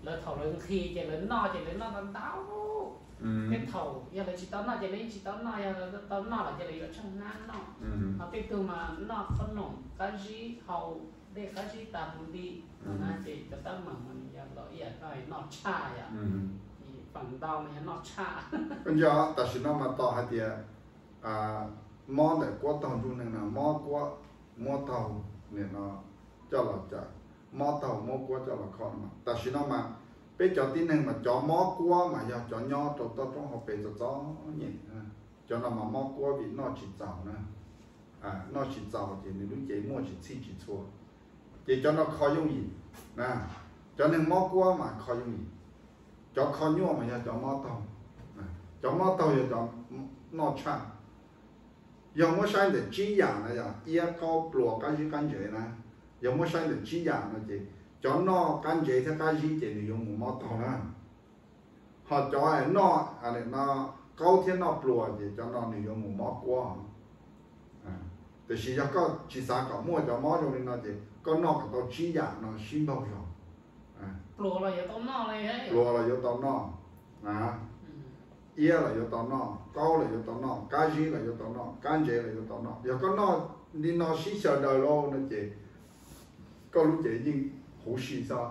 lawv thaum lawv nqhis ces lawv noj ces lawv noj ntau ntau. Tej thaum yog lawv tsis tau noj ces lawv yeej tsis tau noj, yog lawv tau noj lawm ces lawv yuav tsheej hnab noj. Ho tej tug mas noj qhob noom qab zib, haus dej qab zib tas mus li no na ces cov teeb meem mas nws yog ntau ib yam koj hais noj tshaj yom. Feem ntau mas yog noj tshaj. Koj nco tam sim no mas tos hais tias mob ntawm kuab taug nruj neeg no, mob kuab muab taug nim no coj los cawm, mob taug muab kuab coj los kho no. Tam sim no mas peb cov tib neeg mas cov mob kuab mas yog cov nyob rau toj roob hauv pes txom txom nyem. Cov no mas mob kuab vim noj tsis txaus na, noj tsis txaus ces nws lub cev muaj tsis txhij tsis txhua. Ces cov no kho yooj yim, cov neeg mob kuab mas kho yooj yim. Cov kho nyuaj mas yog cov mob taug. Cov mob taug yog cov noj tshaj. Yog muab saib ntawm tsib yam no yog iab qaub pluas qab zib qab ntsev na, yog muab saib ntawm tsib yam no ces cov noj qab ntsev thiab qab zib ces nws yuav mus mob taug na. Ho cov noj no qaub thiab noj pluas ces cov no nws yuav mus mob kuab. Tiam sis yog koj tsis xav kom muaj cov mob zoo li no ces koj noj kom tau tsib yam no sib npaug zog. Pluas los yuav tau noj, iab los yuav tau noj, qaub los yuav tau noj, qab zib los yuav tau noj, qab ntsev los yuav tau noj. Yog koj noj li no sib xyaw daws lauj no ces koj lub cev yeej huv si xwb.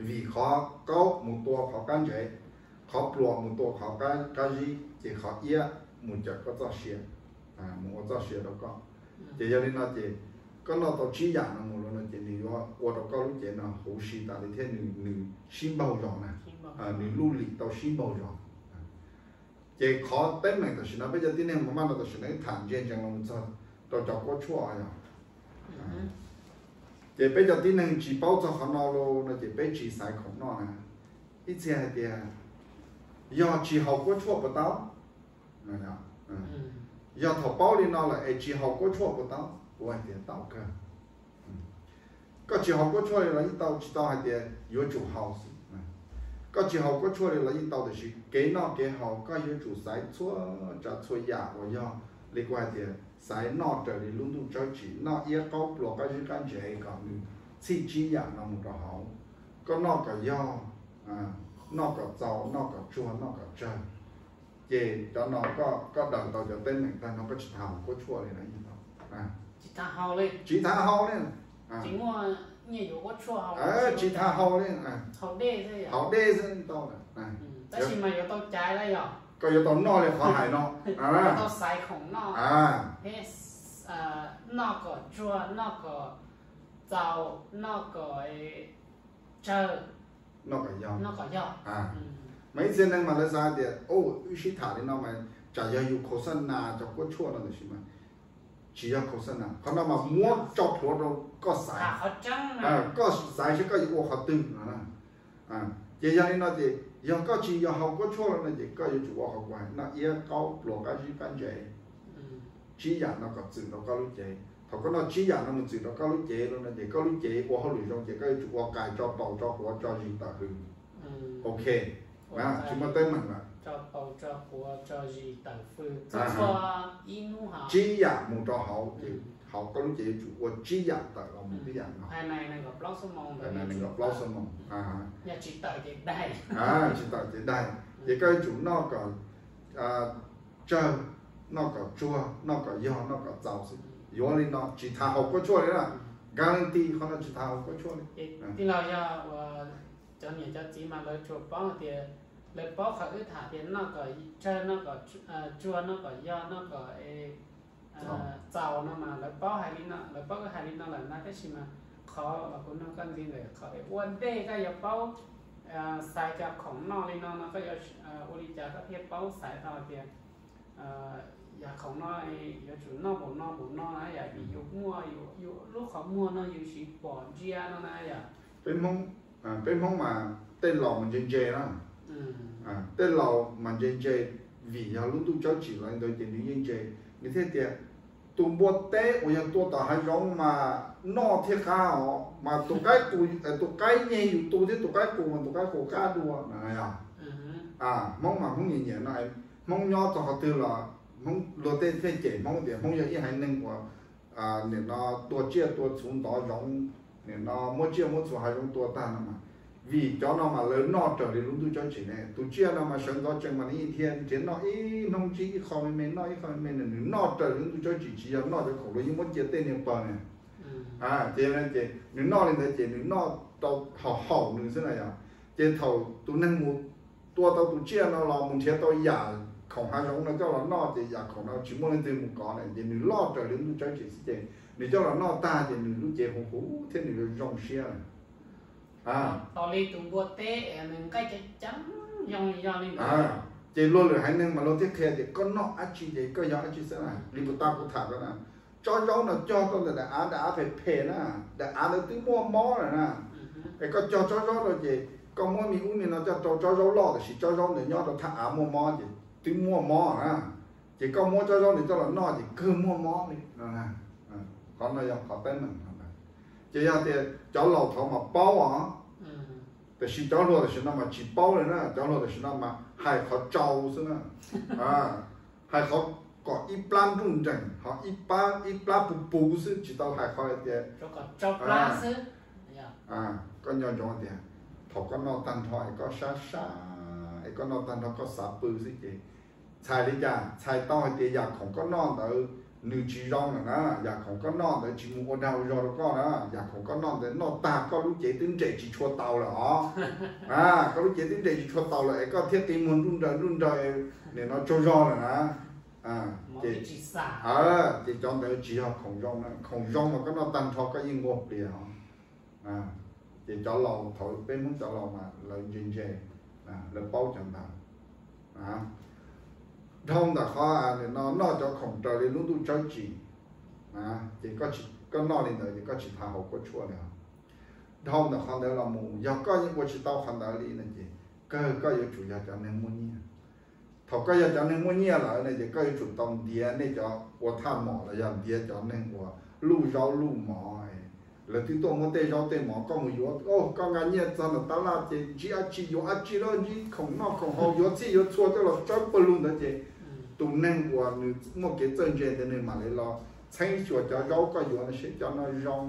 Vim qhov qaub mus tua qhov qab ntsev, qhov pluas mus tua qhov qab zib, ces qhov iab mus cawm koj txoj sia, mus ua txoj sia rau koj. Ces yog li no ces koj noj tau tsib yam no mus lawm no ces nws yuav ua rau koj lub cev no huv si tas li thiab nws sib npaug zog na, nws luj lim tau sib npaug zog. Ces qhov teeb meem tam sim no peb cov tib neeg maj mam no tam sim no wb tham ntsia ntsees los txog rau cov kuab tshuaj yog. Ces peb cov tib neeg tsis paub txog qhov no los no ces peb tsis xaiv khoom noj na. Ib txhia hais tias yog tsis haus kuab tshuaj puas tau? Yog thaum paub li no lawm es tsis haus kuab tshuaj puas tau? Kuv hais tias tau kawg. Koj tsis haus kuab tshuaj li los yeej tau, tsis tau hais tias yuav tsum haus xwb. Koj tsis haus kuab tshuaj li los yeej tau, tiam sis kev noj kev haus koj yuav tsum xaiv txhua tsav txhua yam uas yog li kuv hais tias xaiv noj raws li lub ntuj tsawb tsim, noj iab qaub pluas qab zib qab ntsev kom nws txhij tsib yam no mus rau hauv. Koj noj kom yog, noj kom txaus, noj kom tsuag, noj kom tsawg. Ces cov no koj daws tau cov teeb meem tag no koj tsis tas haus kuab tshuaj li no yeej tau. Tsis tas haus li, tsis tas haus li, tsis tas haus li, haus dej xwb tau. Koj yuav tau noj li qhov hais no, noj kom tsuag, noj kom txaus, noj kom tsawg, noj kom yog. Mas ib txhia neeg mas lawv xav tias, o, wb sib tham li no mas tsam yog yus khos xab nas cov kuab tshuaj no tab sis mas tsis yog khos xab nas. Qhov no mas muab tso plhuav rau koj xaiv, koj xaiv saib koj yuav ua qhov twg no. Ces yog li no ces yog koj tsis yog haus kuab tshuaj no ces koj yuav tsum ua qhov kuv hais, noj iab qaub pluas qab zib qab ntse, tsib yam no kom txwm rau koj lub cev. Thaum koj noj tsib yam no mus txwm rau koj lub cev no ces koj lub cev ua hauj lwm zoo ces koj yuav tsum ua qais tso paus tso huav tso zis tawm hws. Ok, tsis muaj teeb meem lawm. Tsib yam mus rau hauv ces hauv koj lub cev yuav tsum ua tsib yam tawm los mus tib yam no. Nees nkaum plaub xuab moos, tsis tawm ces daig. Ces koj yuav tsum noj kom tsawg, noj kom tsuag, noj kom yog, noj kom txaus xwb. Yuav li no tsis tas haus kuab tshuaj li na. Guarantee qhov no tsis tas haus kuab tshuaj li. Tij laug, yog cov niam cov txiv mas lawv tsuas paub hais tias, lawv paub qhov wb tham tias noj kom tsawg, noj kom tsuag, noj kom yog, noj kom txaus no mas lawv paub hais li no, lawv paub wb hais li no lawm na, tab sis mas qhov uas kuv nug koj ntxiv ntawm qhov ua ntej koj yuav paub xaiv cov khoom noj li no no koj yuav ua li cas koj thiaj paub xaiv tau hais tias yam khoom no yuav tsum noj npaum no npaum no na yom, vim yus muaj yus lub qhov muag no yus siv pom ntsia no na yom. Peb Hmoob mas tej laus mas ntse ntse na. Tej laus mas ntse ntse, vim yog lub ntuj tsawb tsim los li ntawd ces nws yeej ntse. Nws thiaj tias tus npua teb uas yog tua tom hav zoov mas noj thiaj qab os, mas tus qaib qus, tus qaib nyeg yus tu thiab tus qaib qus mas tus qaib qus qab dua no yom. Hmoob mas Hmoob nyiam nyiam no, Hmoob nyob txog qhov twg los Hmoob luag tej thiaj cem Hmoob tias Hmoob yog ib haiv neeg uas nim no tua tsiaj tua txhuv ntov zoov, nim no muab tsiaj muab txhuv hav zoov tua tag no mas, vim cov no mas lawv noj raws li lub ntuj tsawb tsim ne. Tus tsiaj no mas sawv ntxov tsees mas nws yeej dhia nrhiav noj ib hnub ntsib ib qho me me noj ib qho me me, nws noj raws li lub ntuj tsawb tsim, tsis yog noj cov khoom luag yeej muab cia tej niag pawg ne. Ces ces nws noj li ntawd ces nws noj tau haum haum nws xwb na yom. Ces thaum tus neeg mus tua tau tus tsiaj no los mus nrhiav tau yam khoom hav zoov no coj los noj ces yam khoom no tsis muaj leej twg mus kov na, ces nws loj raws li lub ntuj tsawb tsim xwb ces nws coj los noj tag ces nws lub cev huv huv thiab nws zoo siab. Tos li tus npua teb nws nqaij ceev ceev zoo li yog li ntawd. Ces luag lwm haiv neeg mas luag thiaj qhia tias koj noj dab tsi ces koj yog dab tsi xwb na. Li puas tab kuv tham koj na, tsob zaub no cog rau ntawm daim av, daim av phem phem na, daim av ntawd twb muaj mob lawm na. Es koj cog tsob zaub rau ces koj muab me ub me no coj rau tsob zaub loj, tiam sis tsob zaub ntawd nyob rau thaj av muaj mob ces twb muaj mob na. Ces koj muab tsob zaub ntawd coj los noj ces kawg muaj mob li. Qhov no yog qhov teeb meem no. Ces yog tias cov laus thaud mas paub os, tiam sis cov hluas tam sim no mas tsis paub li na. Cov hluas tam sim no mas hais qhov tsau xwb na. Hais qhov kom ib plab nruj nreem ho ib plab puv puv xwb, tsis tau hais qhov hais tias, koj nco ntsoov tias thaum koj noj tag nrho es koj sab sab es koj noj tag nrho koj xav pw xwb ces txhais li cas? Txhais tau hais tias yam khoom koj noj ntawd nws tsis zoo lawm na, yam khoom koj noj ntawd tsis mus ua dag ua zog rau koj na, yam khoom koj noj ntawd noj tag koj lub cev twb nres tsis tshua taus lawm os. Koj lub cev twb nres tsis tshua taus lawm es koj thiaj qi muag nruj nraws nruj nraws, nim no tsaug zog lawm na. Ces cov ntawd tsis yog khoom zoo na. Khoom zoo mas koj noj tag nrho koj yeej nquag plias os. Ces cov laus thaud, peb Hmoob cov laus mas lawv ntse ntse, lawv paub cov ntawd. Dhau ntawm qhov nim no noj cov khoom raws li lub ntuj tsawb tsim, ces koj noj li ntawd ces koj tsis tas haus kuab tshuaj li os. Dhau ntawm qhov ntawd los mus yog koj yeej ua tsis tau qhov ntawd li no ces kawg koj yuav tsum yog cov neeg muaj nyiaj. Thaum koj yog cov neeg muaj nyiaj lawm no ces koj yuav tsum tau ntiav nej cov ua thaj mom los yog ntiav cov neeg uas luj zaub luj mov, lawv twb tuaj muab tej zaub tej mov koj mus yuav, koj nqa nyiaj txog ntawm tab laj ces ntsib dab tsi yuav dab tsi lawm, ntsib khoom noj khoom haus yuav txhij yuav txhua coj los tsawb pawg lug ntawd ces tus neeg uas nws muaj kev txawj ntse ntawd nws mam li los txheeb xyuas cov zaub koj yuav no seb cov no zoo.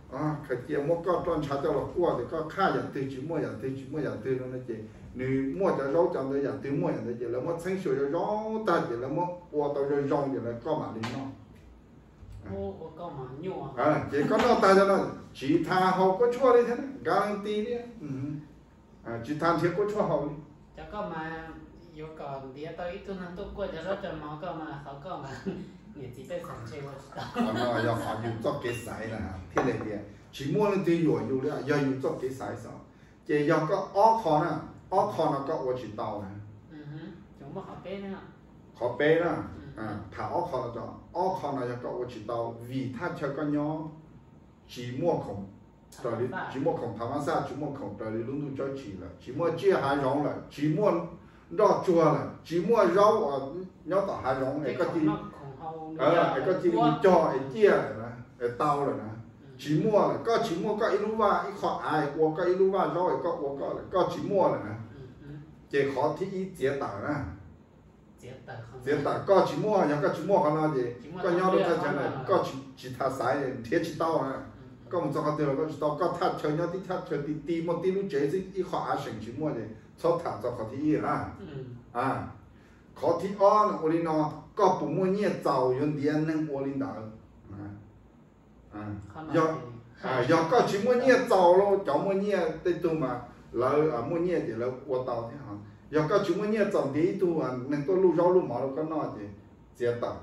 Khaws cia muab koj roj ntsha coj los kuaj tias koj qhaj yam twg tsis muaj yam twg tsis muaj yam twg no ces nws muaj cov zaub cov ntawd yam twg muaj yam ntawd ces lawv muab txheeb xyuas zoo zoo tag ces lawv muab ua tau zoo zoo ces lawv koj mam li noj. Ces koj noj tag cov no tsis tas haus kuab tshuaj li thiab, guarantee li, tsis tas nrhiav kuab tshuaj haus li. Cov koj mas yuav kom ntiav tau ib tug neeg tuaj kuaj cov zaub cov mov koj mas qhov koj mas niam txiv pej xeem ntshe ua tsis tau. Qhov no yog qhov yus txoj kev xaiv na, thiaj li tias tsis muaj leej twg yuam yus li, yog yus txoj kev xaiv xwb. Ces yog koj ob qho na, Ob qho no koj ua tsis tau na. Qhov peb na, tham ob qho no, ob qho no yog koj ua tsis tau vim thaj chaw koj nyob tsis muaj khoom, tsis muaj khoom thav mab xaj, tsis muaj khoom raws li lub ntuj tsawb tsis lawm, tsis muaj tsiaj hav zoov lawm, tsis muaj nroj tsuag lawm, tsis muaj zaub uas nyob tom hav zoov es koj cia li cog es ciaj lawm na, es tau lawm na. Tsis muaj lawm, koj tsis muaj koj ib lub vaj ib qho av ua koj ib lub vaj zaub es koj ua koj lawm, koj tsis muaj lawm na. Ces qhov thib ib txiav tawm na. Txiav tawm, koj tsis muaj, yog koj tsis muaj qhov no ces koj nyob lub thaj chaw no koj tsis tham xaiv, nrhiav tsis tau na. Koj mus txog qhov twg los koj tsis tau, koj thaj chaw nyob tib thaj chaw ti ti muaj tib lub tsev xwb ib qho av seem tsis muaj ces txhob tham txog qhov thib ib na. Qhov thib ob no ua li no, koj puas muaj nyiaj txaus yuav ntiav neeg ua li ntawd? Yog koj tsis muaj nyiaj txaus los cov muaj nyiaj tej tug mas lawv muaj nyiaj ces lawv ua tau thiab. Yog koj tsis muaj nyiaj txaus ntiav ib tug neeg tuaj luj zaub luj mov rau koj noj ces txiav tawm.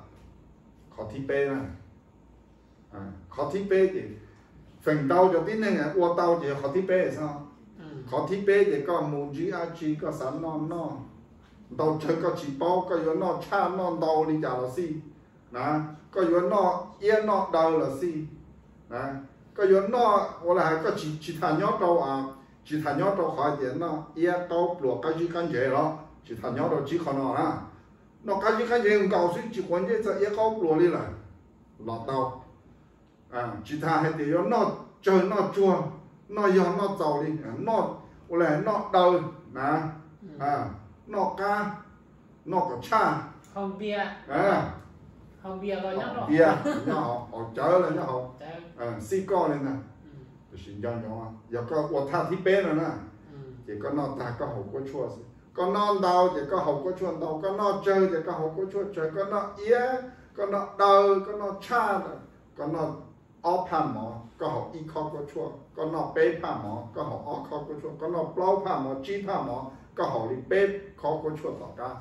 Qhov thib peb na, qhov thib peb ces feem ntau cov tib neeg ua tau ces yog qhov thib peb xwb. Qhov thib peb ces koj mus ntsib dab tsi koj xav noj noj, ntau tsawg koj tsis paub, koj yuav noj tshaj noj ntau li cas los xij na, koj yuav noj iab noj daw los xij na, koj yuav noj ua li hais koj tsis tham nyob rau, tsis tham nyob rau qhov tias noj iab qaub pluas qab zib qab ntsev los tsis tham nyob rau tsib qho no na. Noj qab zib qab ntsev nkaus xwb tsis quav ntsej txog iab qaub pluas li lawm los tau. Tsis tham hais tias yuav noj tsawg noj tsuag, noj yog noj txaus li, noj ua li noj daw na, noj qab, noj kom tshaj, npias nyob hauv, haus cawv los nyob hauv, xij koj li ntag. Tiam sis nco ntsoov yog koj ua thaj thib peb no na, ces koj noj tag koj haus kuab tshuaj xwb. Koj noj ntau ces koj haus kuab tshuaj ntau, koj noj tsawg ces koj haus kuab tshuaj tsawg, koj noj iab, koj noj daw, koj noj tshaj, koj noj ob phaj mov koj haus ib khob kuab tshuaj, koj noj peb phaj mov koj haus ob khob kuab tshuaj, koj noj plaub phaj mov tsib phaj mov koj haus li peb khob kuab tshuaj tom qab.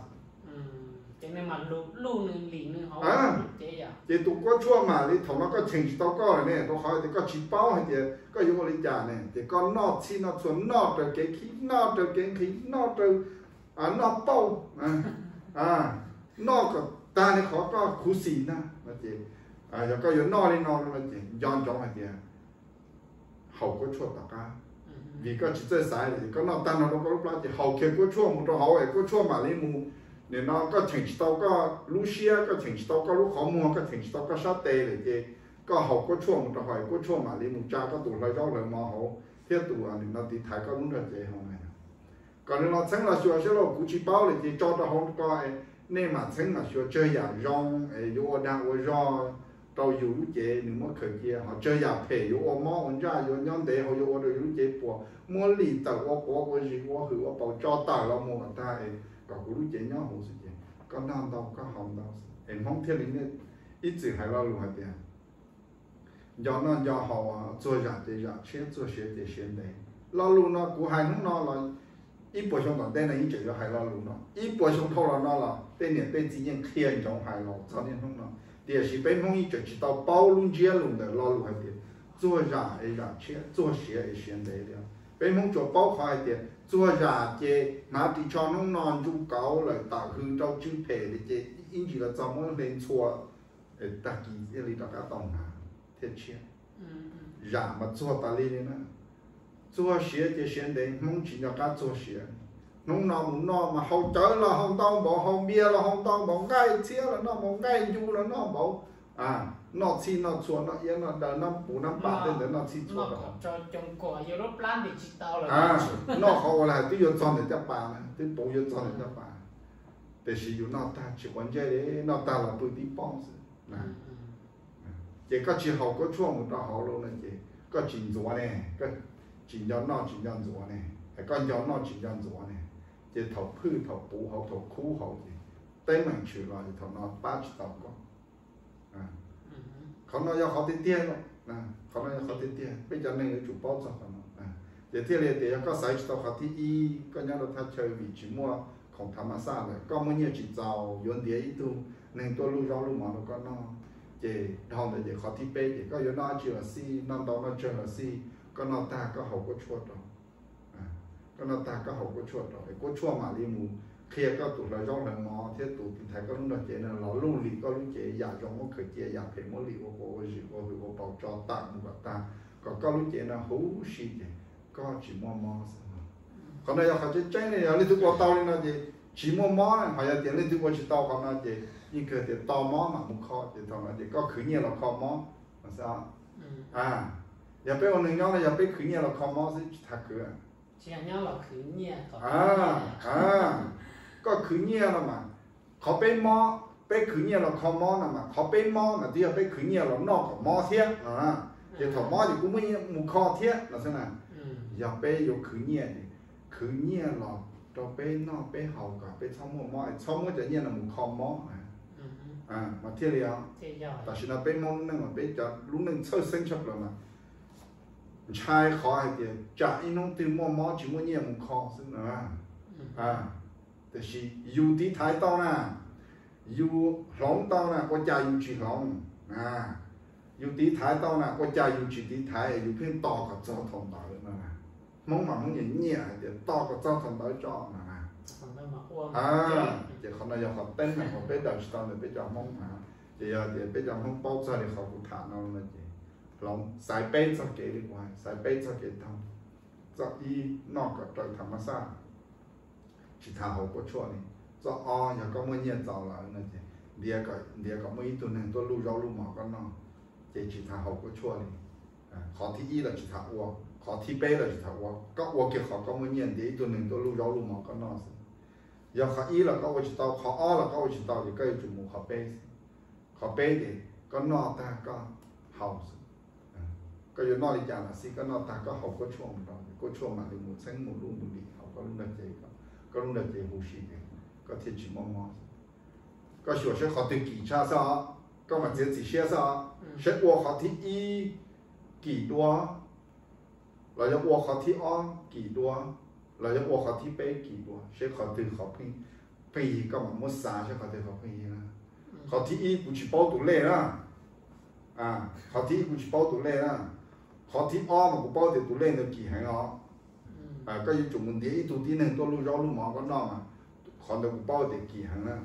Ces tus kuab tshuaj mam li thaum no koj cheem tsis tau koj lawm ne, rau qhov tias koj tsis paub hais tias koj yuav ua li cas ne, ces koj noj txhij noj txhua, noj raws kev khib, noj raws kev nqhis, noj raws, noj pauj, noj kom tag li qhov koj khuv xim ntag no ces, yog koj yuav noj li no no ces nco ntsoov hais tias haus kuab tshuaj tom qab, vim koj tsis txawj xaiv lawm. Koj noj tag nrho rau koj lub plab ces haus kiag kuab tshuaj mus rau hauv es kuab tshuaj mam li mus. Nim no koj cheem tsis tau koj lub siab, koj cheem tsis tau koj lub qhov muag, koj cheem tsis tau koj sab tes lawm ces koj haus kuab tshuaj mus rau hauv es kuab tshuaj mam li mus tsa koj tus hlawv zaub hlawv mov hauv thiab tus nim no tiv thaiv koj lub nrog cev hauv na. Kom nws los txheeb los xyuas saib lauj, kuv tsis paub lawm ces tso rau hauv ko es nej mam txheeb mam xyuas, tsawg yam zoo es yuav ua dag ua zog rau yus lub cev nws muab khaws cia, ho tsawg yam phem yuav ua mob ua ntsaj, yuav nyob ntev hauv, yuav ua rau yus lub cev puas, muab lim tawm ua quav ua zis ua hwm ua paus tso tawm los mus kom tag es kom kuv lub cev nyob huv xwb ces koj noj ntau koj haus ntau xwb es Hmoob thiaj li ib txwm hais lo lus hais tias nco noj nco haus, txuag zam ces zam tshiab, txuag siav ces siav ntev. Lo lus no kuv hais hnub no los ib puas xyoo tom ntej no yeej tseem yuav hais lo lus no, ib puas xyoo dhau los no los tej niam tej txiv yeej qhia ntsoov hais los txog niaj hnub no. Tiam sis peb Hmoob yeej tseem tsis tau paub lub ntsiab lus ntawm lo lus hais tias txuag zam es zam tshiab, txuag siav es siav ntev li. Peb Hmoob tsuas paub qhov hais tias txuag zam ces hnav ris tsho hnub no ntsu kauv lawm tawm hws rau tsw phem li ces ib ntsis los txog muab hle ntxhua, tag kis thiaj li rov qab tau hnav thiab tshiab. Zam mas txuag tas li li na. Txuag siav ces siav ntev, Hmoob tsis nco qab txuag siav. Hnub no mus noj mas haus cawv los haus ntau npaum, haus npias los haus ntau npaum, nqaij txhiab los noj npaum, nqaij ncu los noj npaum, noj txhij noj txhua, noj iab noj daw, noj puv noj pas tej ntawd, noj txhij txhua rau noj qhov ua li hais twb yuav txog ntawm caj pas na, twb puv yuav txog ntawm caj pas. Tiam sis yus noj tag tsis quav ntsej li, noj tag los pw tib pob xwb. Ces koj tsis haus kuab tshuaj mus rau hauv lawm no ces koj tsis ntxuav ne, koj tsis nco noj tsis nco ntxuav ne, es koj nco noj tsis nco ntxuav ne, ces thaum phwj thaum puv hauv thaum khub hauv ces teeb meem tshwm los es thaum no pab tsis tau koj. Qhov no yog qhov tiag tiag, qhov no yog qhov tiag tiag, peb cov neeg yuav tsum paub txog qhov no. Ces thiaj li tias yog koj xaiv tsis tau qhov thib ib, koj nyob rau thaj chaw vim tsis muaj khoom thav mab xaj lawm, koj muaj nyiaj tsis txaus yuav ntiav ib tug neeg tuaj luj zaub luj mov rau koj noj, ces dhau ntawd ces qhov thib peb ces koj yuav noj dab tsi los xij, noj ntau noj tsawg los xij, koj noj tag koj haus kuab tshuaj rau. Koj noj tag koj haus kuab tshuaj rau es kuab tshuaj mam li mus qhia koj tus hlawv zaub hlawv mov thiab tus tiv thaiv koj lub nrog cev no los luj lim koj lub cev, yam zoo muab khaws cia, yam phem muab lim ua quav ua zis ua hwm ua paus tso tawm mus kom tag, kom koj lub cev no huv si ces koj tsis muaj mob xwb. Qhov no yog qhov tseeb tseeb ne, yog leej twg ua tau li no ces tsis muaj mob na, ho yog tias leej twg ua tsis tau qhov no ces yeej kawg tias tos mob mam mus kho, ces thaum no ces koj khwv nyiaj los kho mob no xwb. Yog peb ua neeg nyob no yog peb khwv nyiaj los kho mob xwb tsis tas khwv. Koj khwv nyiaj no mas, qhov peb mob, peb khwv nyiaj los kho mob no mas qhov peb mob mas twb yog peb khwv nyiaj los noj kom mob thiab no. Ces thaum mob ces kuv muab mus kho thiab no xwb na. Yog peb yuav khwv nyiaj ces khwv nyiaj los rau peb noj peb haus kom peb txhob muaj mob es txhob muab cov nyiaj no mus kho mob na. Mas thiaj li os. Tam sim no peb Hmoob lub neej mas peb cov lub neej txhawj xeeb tshaj plaws mas ntshai qhov hais tias tsam ib hnub twg muaj mob tsis muaj nyiaj mus kho xwb na. Tiam sis yus tiv thaiv tau na, yus hloov tau na, ua cas yus tsis hloov? Yus tiv thaiv tau na, ua cas yus tsis tiv thaiv, yus pheej tos kom txog thaum ntawd no? Hmoob mas Hmoob nyiam nyiam hais tias tos kom txog thaum ntawd tso no. Ces qhov no yog qhov teeb meem uas peb daws tsis tau ntawm peb cov Hmoob na. Ces yog tias peb cov Hmoob paub txog li qhov kuv tham no no ces hloov, xaiv peb txog kev li kuv hais, xaiv peb txog kev taug. Txoj ib, noj kom raws tham mas xaj, tsis tas haus kuab tshuaj li. Txoj ob, yog koj muaj nyiaj txaus lawm no ces ntiav kom, ntiav kom muaj ib tug neeg tuaj luj zaub luj mov koj noj, ces tsis tas haus kuab tshuaj li. Qhov thib ib los tsis tas ua, qhov thib peb los tsis tas ua, koj ua kiag qhov koj muaj nyiaj ntiav ib tug neeg tuaj luj zaub luj mov koj noj xwb. Yog qhov ib los koj ua tsis tau, qhov ob los koj ua tsis tau ces koj yuav tsum mus qhov peb xwb. Qhov peb ces koj noj tag koj haus xwb. Koj yuav noj li cas los xij, koj noj tag koj haus kuab tshuaj mus rau, kuab tshuaj mam li mus txheeb mus luj mus lim hauv koj lub nrog cev, koj lub nrog cev huv si ces koj thiaj tsis muaj mob. Koj xyuas saib qhov twg kim tshaj xwb os, koj mam txiav txim siab xwb os. Saib ua qhov thib ib kim dua, los yog ua qhov thib ob kim dua, los yog ua qhov thib peb kim dua, saib qhov twg qhov pheej yig, koj mam muab xav saib qhov twg qhov pheej yig na. Qhov thib ib kuv tsis paub tus lej na. Qhov thib ib kuv tsis paub tus lej na. Qhov thib ob mas kuv paub tias tus lej ntawd kim heev os. Koj yuav tsum mus ntiav ib tug tib neeg tuaj luj zaub luj mov koj noj mas, qhov ntawd kuv paub tias kim heev na.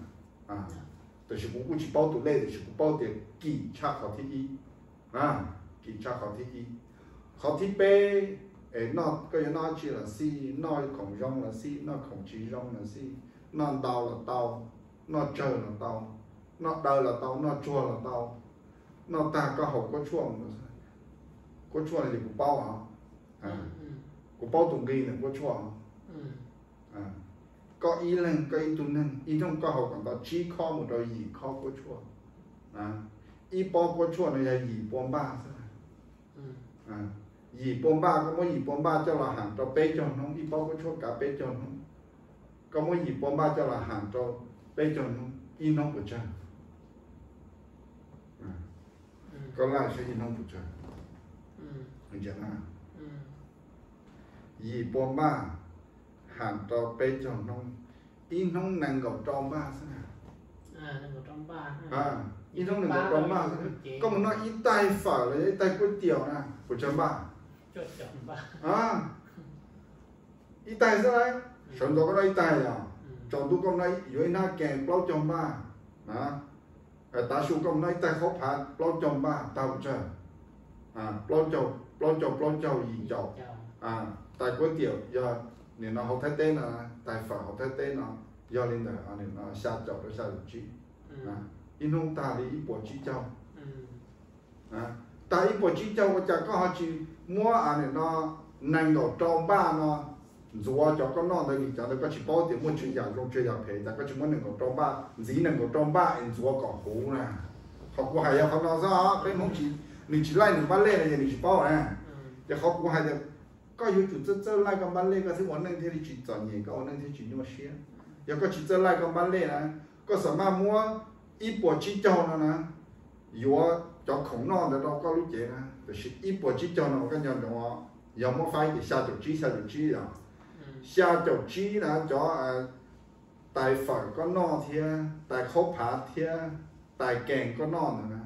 Tiam sis kuv kuj tsis paub tus lej, tiam sis kuv paub tias kim tshaj qhov thib ib. Kim tshaj qhov thib ib. Qhov thib peb, es noj, koj yuav noj dab tsi los xij, noj khoom zoo los xij, noj khoom tsis zoo los xij, noj ntau los tau, noj tsawg los tau, noj daw los tau, noj tsuag los tau, noj tag koj haus kuab tshuaj, kuab tshuaj no ces kuv paub os. Kuv paub tus nqi ntawm kuab tshuaj. Koj ib leeg, koj ib tug neeg ib hnub koj haus kom ntau tsib khob mus rau yim khob kuab tshuaj. Ib pob kuab tshuaj no yog yim pua npaj xwb. Yim pua npaj, koj muab yim pua npaj coj los ham rau peb caug hnub, ib pob kuab tshuaj kav peb caug hnub. Koj muab yim pua npaj coj los ham rau peb caug hnub, ib hnub puas tsawg? Koj laij saib ib hnub puas tsawg. Yim pua npaj ham rau peb caug hnub, ib hnub nees nkaum rau npaj xwb na. Ib hnub nees nkaum rau npaj xwb. Koj mus noj ib tais fawm los yog ib tais kuab tiaum na, puas tsawg npaj? Ib tais xwb lauj. Sawv ntxov koj noj ib tais yog, tsaus ntuj koj noj yuav ib hnab kees plaub caug npaj na. Tav su koj mus noj ib tais khaub phav plaub caug npaj tag puas tsawg? Plaub caug, plaub caug, plaub caug, yim caum. Tais kuab tiaum yog nim no hauv Thaib teb no, tais fawm hauv Thaib teb no yog li ntawm xya caum rau xya caum tsib. Ib hnub tag li ib puas tsib caug. Tag ib puas tsib caug ua cas koj ho tsis muab nim no nees nkaum rau npaj no ntxuav cov koj noj ntawd li? Cov ntawd koj tsis paub tias muaj tsawg yam zoo tsawg yam phem, cas koj tsis muab nees nkaum rau npaj, ntxiv nees nkaum rau npaj es ntxuav kom huv na? Qhov kuv hais yog qhov no xwb os, peb Hmoob nws tsis laij nws npaj lej no ces nws tsis paub na. Ces qhov kuv hais tias koj yuav tsum txawj txawj laij koj npaj lej koj thiaj ua neej thiaj li tsis txom nyem, koj ua neej thiaj tsis nyuaj siab. Yog koj tsis txawj laij koj npaj lej na, koj xam maj muab ib puas tsib caug no na, yuav cov khoom noj ntawd rau koj lub cev na, tiam sis ib puas tsib caug no koj nco ntsoov, yog muab faib ces xya caum tsib, xya caum tsib yog, xya caum tsib na cov tais fawm koj noj thiab tais khaub phav thiab tais kees koj noj ntawd na,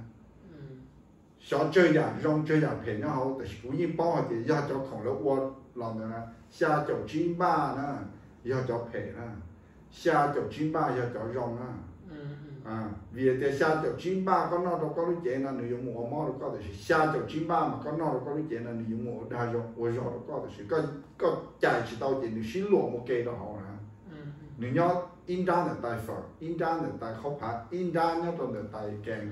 xyov tsawg yam zoo tsawg yam phem nyob hauv, tab sis kuv yeej paub hais tias yog cov khoom lawv ua los ntawd na, xya caum tsib npaj na yog cov phem na, xya caum tsib npaj yog cov zoo na. Vim tias xya caum tsib npaj koj noj rau koj lub cev no nws yuav mus ua mob rau koj, tab sis xya caum tsib npaj mas koj noj rau koj lub cev no nws yuav mus ua dag zoo ua zog rau koj, tab sis koj cais tsis tau ces nws sib luam ua ke rau hauv na. Nws nyob ib nrab ntawm tais fawm, ib nrab ntawm tais qhaub phav, ib nrab nyob rau ntawm tais kees.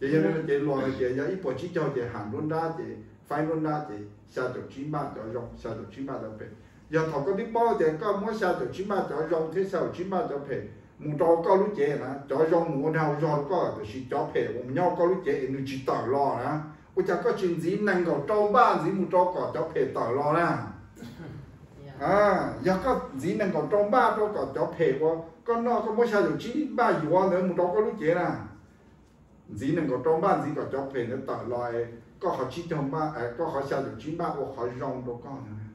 Ces yog li no ces luag hais tias yog ib puas tsib caug ces ham nruab nrab ces faib nruab nrab ces xya caum tsib npaj cov zoo, xya caum tsib npaj cov phem. Yog thaum koj twb paub tias koj muab xya caum tsib npaj cov zoo thiab xya caum tsib npaj cov phem mus rau koj lub cev na, cov zoo mus ua dag ua zog rau koj, tab sis cov phem uas mus nyob koj lub cev es nws tsis tawm los na, ua cas koj tsis ntxiv nees nkaum rau npaj ntxiv mus rau kom cov phem tawm los na? Yog koj ntxiv nees nkaum rau npaj rau kom cov phem uas koj noj koj muab xya caum tsib npaj yuav ntawd mus rau koj lub cev na, ntxiv nees nkaum rau npaj ntxiv kom cov phem ntawd tawm los, koj qhov tsib caug npaj, koj qhov xya caum tsib npaj ua qhov zoo rau koj ntag.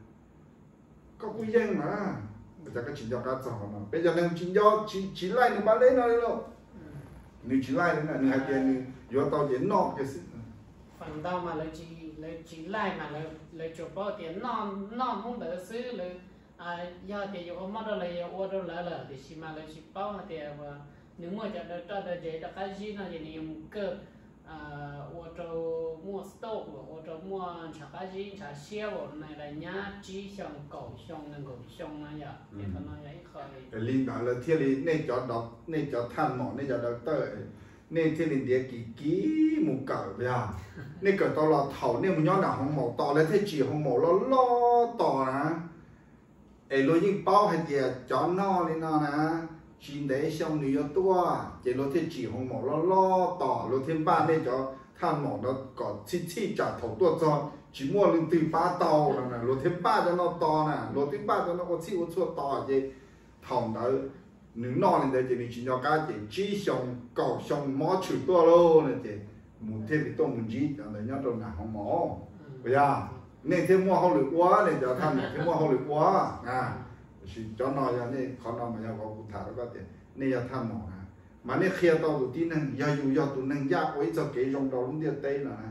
Koj kuj yeej mas, ua cas koj tsis nco qab txog qhov no? Peb cov neeg tsis nco, tsis laij nws pab leb no li lauj. Nws tsis laij li na, nws hais tias nws yuav tau ces noj kiag xwb. Feem ntau mas lawv tsis laij mas lawv tsuas paub tias noj hnub ntawd xwb, lawv yog tias yuav ua mob rau lawv yuav ua rau lawv lawm, tiam sis mas lawv tsis paub hais tias nws muaj cov daw roj daw ntsev rov qab zib no ces nws yuav mus kawj ua rau muaj stroke, ua rau muaj ntshav qab zib ntshav siab uas nais las nyab tsib xyoo kaum xyoo nees nkaum xyoo no yom. Ces qhov no yog ib qho li ntawd lawv thiaj li, nej cov, nej cov thaj maum, nej cov daw tawj, nej thiaj li ntiav kiv kiv mus kawm yog. Nej kawm tau los thaum nej mus nyob nram hoo maum tos lawv thiaj tsim hoo maum loj loj tos na. Es luag yeej paub hais tias cov noj li no na, tsis ntev xyoo nws yuav tuaj, ces luag thiaj tsim hoo maum loj loj tos, luag thiaj npaj nej cov thaj maum no kom txhij txhij tsam thaum tuaj txog tsis muaj leej twg pab tau no, luag thiaj npaj cov no tos na, luag twb npaj cov no ua txhij ua txhua tos ces thaum ntawd nws noj li ntawd ces nws tsis nco qab ces tsib xyoo kaum xyoo mob tshwm tuaj lauj no ces mus thiaj li tuaj mus ntsib cov ntawd nyob rau nram hoo maum. Puas yog? Nej thiaj muaj hauj lwm ua, nej cov thaj maum thiaj muaj hauj lwm ua. Tiam sis cov no yog nej, qhov no mas yog qhov kuv tham rau koj tias nej yog thaj maum na, mas nej qhia tau tus tib neeg, yog yus yog tus neeg ncaj ua ib txoj kev zoo rau lub ntiaj teb no na,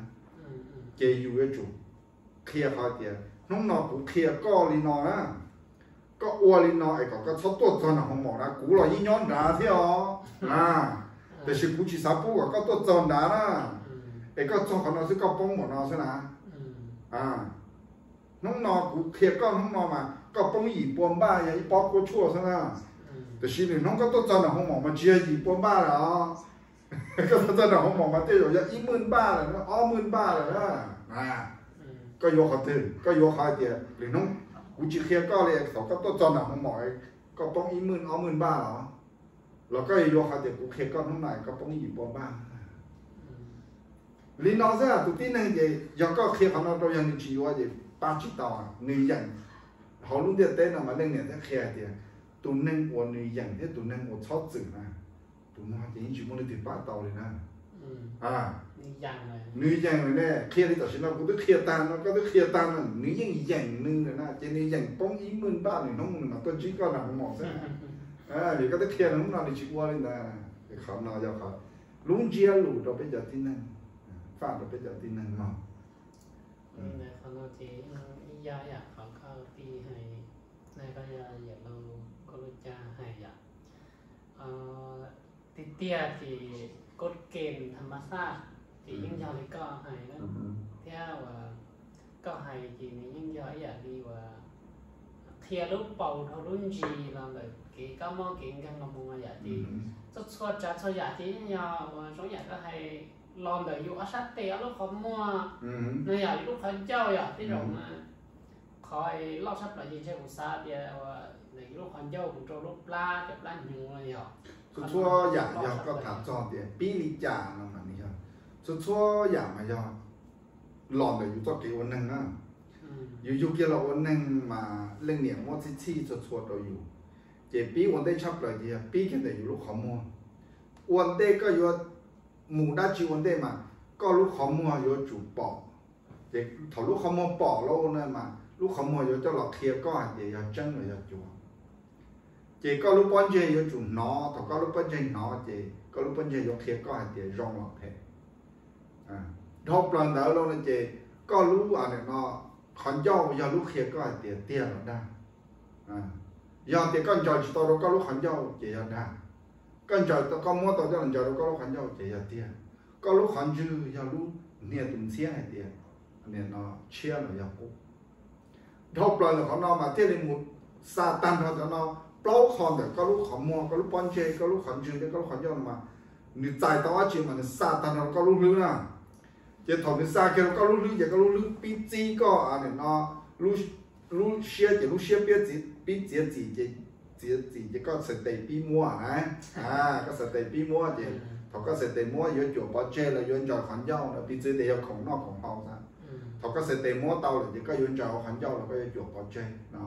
ces yus yuav tsum qhia qhov tias hnub no kuv qhia koj li no na, koj ua li no es kom koj txhob tuaj txog nram hoo maum na, kuv los yeej nyob nrad thiab os na, tiam sis kuv tsis xav pub kom koj tuaj txog nrad na, es koj txog qhov no xwb koj poob npaum no xwb na. Hnub no kuv qhia koj hnub no mas koj poob yim pua npaj yog ib pob kuab tshuaj xwb na, tiam sis lwm hnub koj tuaj txog nram hoo maum mas tsis yog yim pua npaj lawm os. Koj tuaj txog nram hoo maum mas tej zaum yog ib mwj npaj lawm, ob mwj npaj lawm na. Koj yuav qhov twg? Koj yuav qhov hais tias lwm hnub kuv tsis qhia koj li, thaum koj tuaj txog nram hoo maum koj poob ib mwj ob mwj npaj los, los koj yuav yuav qhov tias kuv qhia koj hnub no koj poob yim pua npaj? Li no xwb tus tib neeg ces yog koj qhia qhov no rau yog nws tsis yuav ces pab tsis tau, nws yeem. Hauv lub ntiaj teb no mas leej niam thiaj qhia hais tias tus neeg uas nws yeem thiab tus neeg uas txhob txwm na, tus no ces yeej tsis muaj leej twg pab tau li na. Nws yeem lawm ne, qhia li tam sim no kuv twb qhia tag no, koj twb qhia tag no, nws yeej yeem nws lawm na, ces nws yeem poob ib mwj npaj nws hnub nws mam tuaj ntsib koj nram hoo maum xwb. Vim koj twb qhia hnub no nws tsis ua li ntawd. Qhov no yog qhov lub ntsiab lus rau peb cov tib neeg, faj rau peb cov tib neeg mog. Qhov no ces ib yam yam qhov koj tij hais, koj yawm laus Koj Lub Cab hais yom. Tiag tiag ces kod kem tham ma xaj ces yeej yog li koj hais na, thiab uas koj hais ces nws yeej yog ib yam li uas qhia lub paus dhau lub ntsis los ntawm kev kab mob kev nkeeg los mus no yom, ces txhua txhua tsav txhua yam ces yeej yog uas zoo yam koj hais los ntawm yus ob sab tes ob lub qhov muag no yom, yus lub qhov ncauj yom, tej zaum mas qhov loj tshaj plaws ces ntshe kuv xav tias uas ntawm yus lub qhov ncauj mus rau lub plab cov plab hnyuv no yom. Txhua txhua yam yog koj tham txog tias pib li cas no mas nws yog, txhua txhua yam mas yog los ntawm yus txoj kev ua neeg na. Yus yug kiag los ua neeg mas leej niam muab txhij txhij txhua txhua rau yus, ces pib ua ntej tshaj plaws ces yog pib kiag ntawm yus lub qhov muag. Ua ntej koj yuav mus dab tsi ua ntej mas koj lub qhov muag yuav tsum pom. Ces thaum lub qhov muag pom lawm na mas lub qhov muag yuav coj los qhia koj hais tias yog tseeb los yog cuav. Ces koj lub pob ntseg yuav tsum hnov, thaum koj lub pob ntseg hnov ces koj lub pob ntseg yuav qhia koj hais tias zoo los phem. Dhau plaws ntawd los no ces koj lub, a, no, qhov ncauj yog lub qhia koj hais tias tiag los dag. Yog tias koj ntsaws tsis tau rau koj lub qhov ncauj ces yog dag. Koj ntsaws tau, koj muab tau coj los ntsaws rau koj lub qhov ncauj ces yog tiag. Koj lub qhov ntswg yog lub hnia tus ntxhiab hais tias, nim no, tshiab los yog qub. Dhau plaws ntawm qhov no mas thiaj li mus xa tag nrho cov no, plaub qho ntawm koj lub qhov muag, koj lub pob ntseg, koj lub qhov ntswg thiab koj lub qhov ncauj no mas nws txais tau dab tsi mas nws xa tag nrho koj lub hlwb na. Ces thaum nws xa kiag rau koj lub hlwb ces koj lub hlwb pib txib koj, a, nim no, lub siab ces lub siab pib txiav txim ces, txiav txim ces koj xav tes pib muab na. Koj xav tes pib muab ces thaum koj xav tes muab yuav cuam pov tseg los yuav ntsaws qhov ncauj, piv txwv tias yog khoom noj khoom haus xwb. Thaum koj xav tes muab tau lawm ces koj yuav ntsaws hauv qhov ncauj los koj yuav cuam pov tseg no.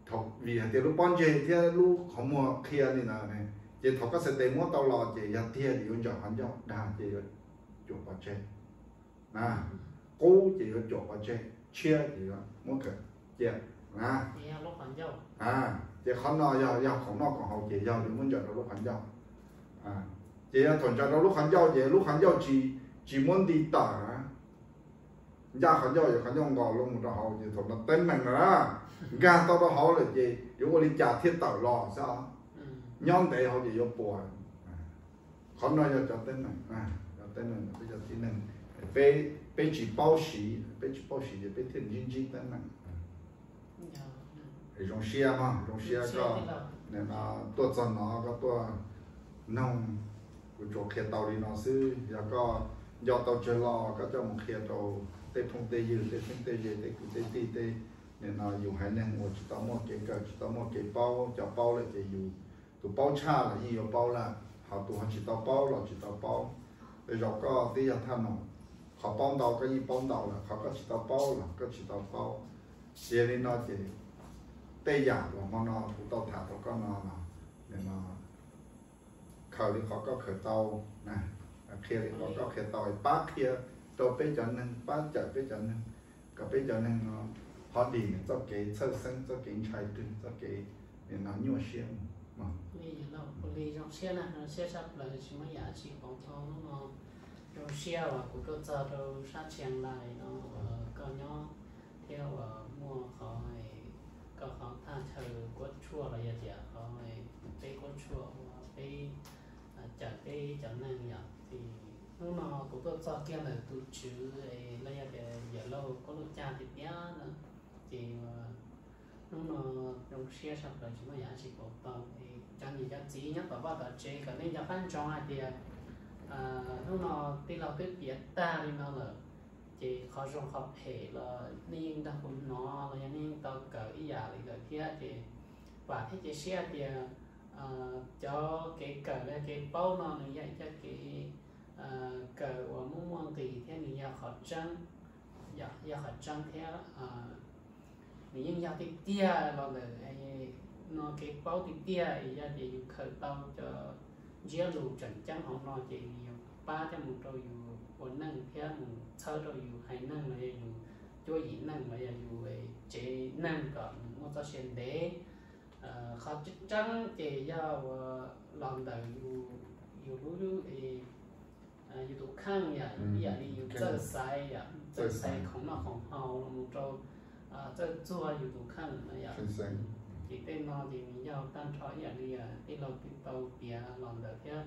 Thaum vim hais tias lub pob ntseg thiab lub qhov muag qhia li ntawd ne, ces thaum koj xav tes muab tau los ces yog tiag ces yuav ntsaws qhov ncauj, dag ces yuav cuam pov tseg. Qub ces yuav cuam pov tseg, tshiab ces yuav muab khaws cia na. Ces qhov no yog, yog khoom noj khoom haus ces yog yuav muab ntsaws rau lub qhov ncauj. Ces yog thaum ntsaws rau lub qhov ncauj ces lub qhov ncauj tsis, tsis muab nti tawm na. Ncaj qhov ncauj ces qhov ncauj nqos los mus rau hauv ces thaum no teeb meem no na, nkag tau rau hauv lawm ces yuav ua li cas thiaj tawm los xwb. Nyob ntev hauv ces yuav puas. Qhov no yog cov teeb meem, cov teeb meem peb cov tib neeg, peb, peb tsis paub siv, peb tsis paub siv ces peb thiaj ntsib ntsib teeb meem. Zoo siab mog, zoo siab koj tuaj txog no koj tuaj noog, kuv tsuas qhia tau li no xwb. Yog koj nco tau tsawg los koj coj mus qhia rau tej phooj tej ywg, tej phooj tej ywg, tej kwv tej tij, tej, nim no yus haiv neeg uas tsis tau muaj kev kawm, tsis tau muaj kev paub, cov paub lawm ces yus, tus paub tshaj los yeej yuav paub lawm, ho tus ho tsis tau paub los tsis tau paub. Tej zaum koj twb yog thaj maum, qhov paub ntau koj yeej paub ntau lawm, qhov koj tsis tau paub los koj tsis tau paub. Ces li no ces tej yam uas hmo no kuv tau tham rau koj no los, nim no khaws li qhov koj khaws tau, qhia li qhov koj qhia tau, pab qhia rau peb cov neeg, pab cawm peb cov neeg, kom peb cov neeg no ho dim nws txoj kev txhawj xeeb, txoj kev ntshai twg, txoj kev, nim no, nyuaj siab mus. Li zoo siab na, zoo siab tshaj plaws tsis muaj yam dab tsi poob tau hnub no. Zoo siab uas kuv tuaj txog rau sab Tshias Lais no uas koj nyob thiab uas muaj qhov, koj qhov thaj chaw kuab tshuaj los yog tias qhov peb kuab tshuaj uas peb cawm peb cov neeg yom. Ces hnub no kuv tuaj txog kiag ntawm tus tswv los yog tias Yawm Lauj Kob Lauj Caj tiag tiag na. Ces hnub no zoo siab tshaj plaws tsis muaj yam dab tsi poob tau. Cov niam cov txiv nyob tom vaj tom tsev kom nej nco qab ntsoov hais tias hnub no tij laug twb piav tag li no lawm, ces qhov zoo qhov phem los nej yeej nrog kuv hnov los yog nej yeej tau kawm ib yam li lawm thiab. Ces vam thiab cia siab tias cov kev kawm los yog kev paub no nws yog ib co kev kawm uas muaj muaj nqis thiab nws yog qhov tseeb, yog qhov tseeb thiab nws yeej yog tiag tiag los ntawm no kev paub tiag tiag. Yog tias yus khaws tau cov ntsiab lus tseem ceeb hauv no ces nws yuav pab coj mus rau yus ua neej thiab mus txhawb rau yus haiv neeg los yog yus cuab yim neeg los yog yus tsev neeg kom nws muaj txoj sia ntev. Qhov tseeb tseeb ces yog uas los ntawm yus lub, yus tus kheej yom, ib yam li yus txawj xaiv yom, txawj xaiv khoom noj khoom haus los mus rau txawj txuag yus tus kheej no yom. Ces tej no ces nws yog tag nrho ib yam li tij laug twb tau piav los ntawd thiab.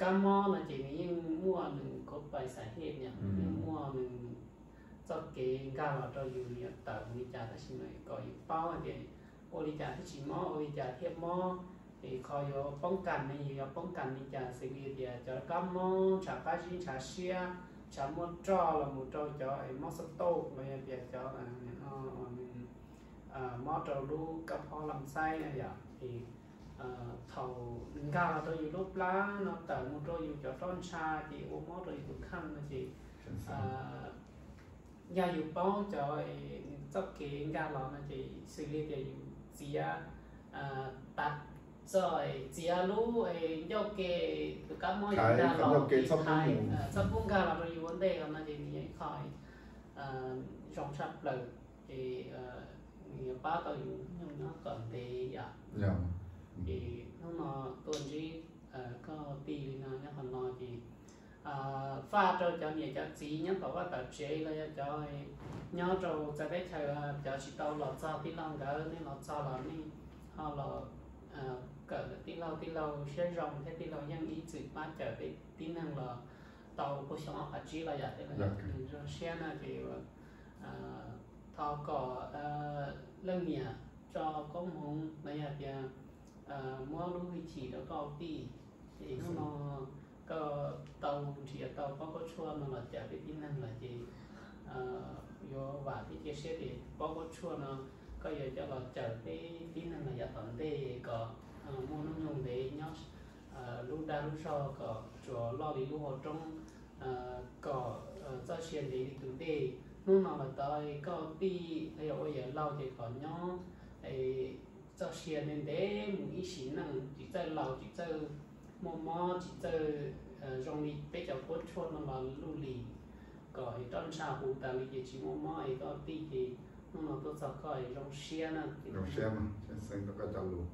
Kab mob no ces nws yeej muaj nws kov pais xav hej niam, nws yeej muaj nws txoj kev nkag los rau yus, nws yuav tawm mus li cas, tab sis mas kom yus paub hais tias ua li cas thiaj tsis mob, ua li cas thiaj mob, es qhov yuav poob kas ne yus yuav poob kas li cas, xws li tias cov kab mob ntshav qab zib ntshav siab, ntshav muaj roj los mus rau cov mob xab tauj los yog tias cov mob rau lub kab phob lam xaib yom, es thaum nkag los rau yus lub plab no tawm mus rau yus cov roj ntsha ces ua mob rau yus tus kheej no ces yog yus paub cov txoj kev nkag los no ces xws li tias yus txiav, txiav lub ncauj ke, tus kab mob yus nkag los, txhob pub nkag los rau yus ua ntej los no ces nws yog ib qho zoo tshaj plaws, ces nws yuav pab tau yus nyob kom ntev yom. Ces hnub no tuaj ntsib Koj tij li no nyob qhov no ces faj rau cov niam cov txiv nyob tom vaj tom tsev los yog cov nyob rau txawv teb chaws, cov tsis tau los txog tij laug nkawd, nej los txog los nej ho los kawm tij laug, tij laug siab zoo thiab tij laug yeej ib txwm pab cawm peb tib neeg los tau puag xyoo ob phav tsib los yog tej no. Zoo siab no ces thov kom leej niam tso koob hmoov los yog tias muab lub hwj chim rau koj tij, ces hnub no koj tau nrhiav tau pob khuab tshuaj no los cawm peb tib neeg lawm ces yuav vam thiab cia siab tias pob khuab tshuaj no koj yuav coj los cawm peb tib neeg los yav tom ntej kom muaj hnub nyoog ntev nyob lub dag lub zog kom tsuas loj li lub hauv roob, kom txoj sia ntev li tus dej. Hnub no los tod koj tij los yog ua yawm laug ces kom nyob txoj sia ntev ntev mus ib sim neej, tsis txawj laus tsis txawj muaj mob tsis txawj zoo li peb cov khuab tshuaj no los luj lis, kom roj ntsha huv tas li ces tsis muaj mob es koj tij ces hnub no tuaj txog koj zoo siab na. Zoo siab mas, xeeb rau koj cov lus.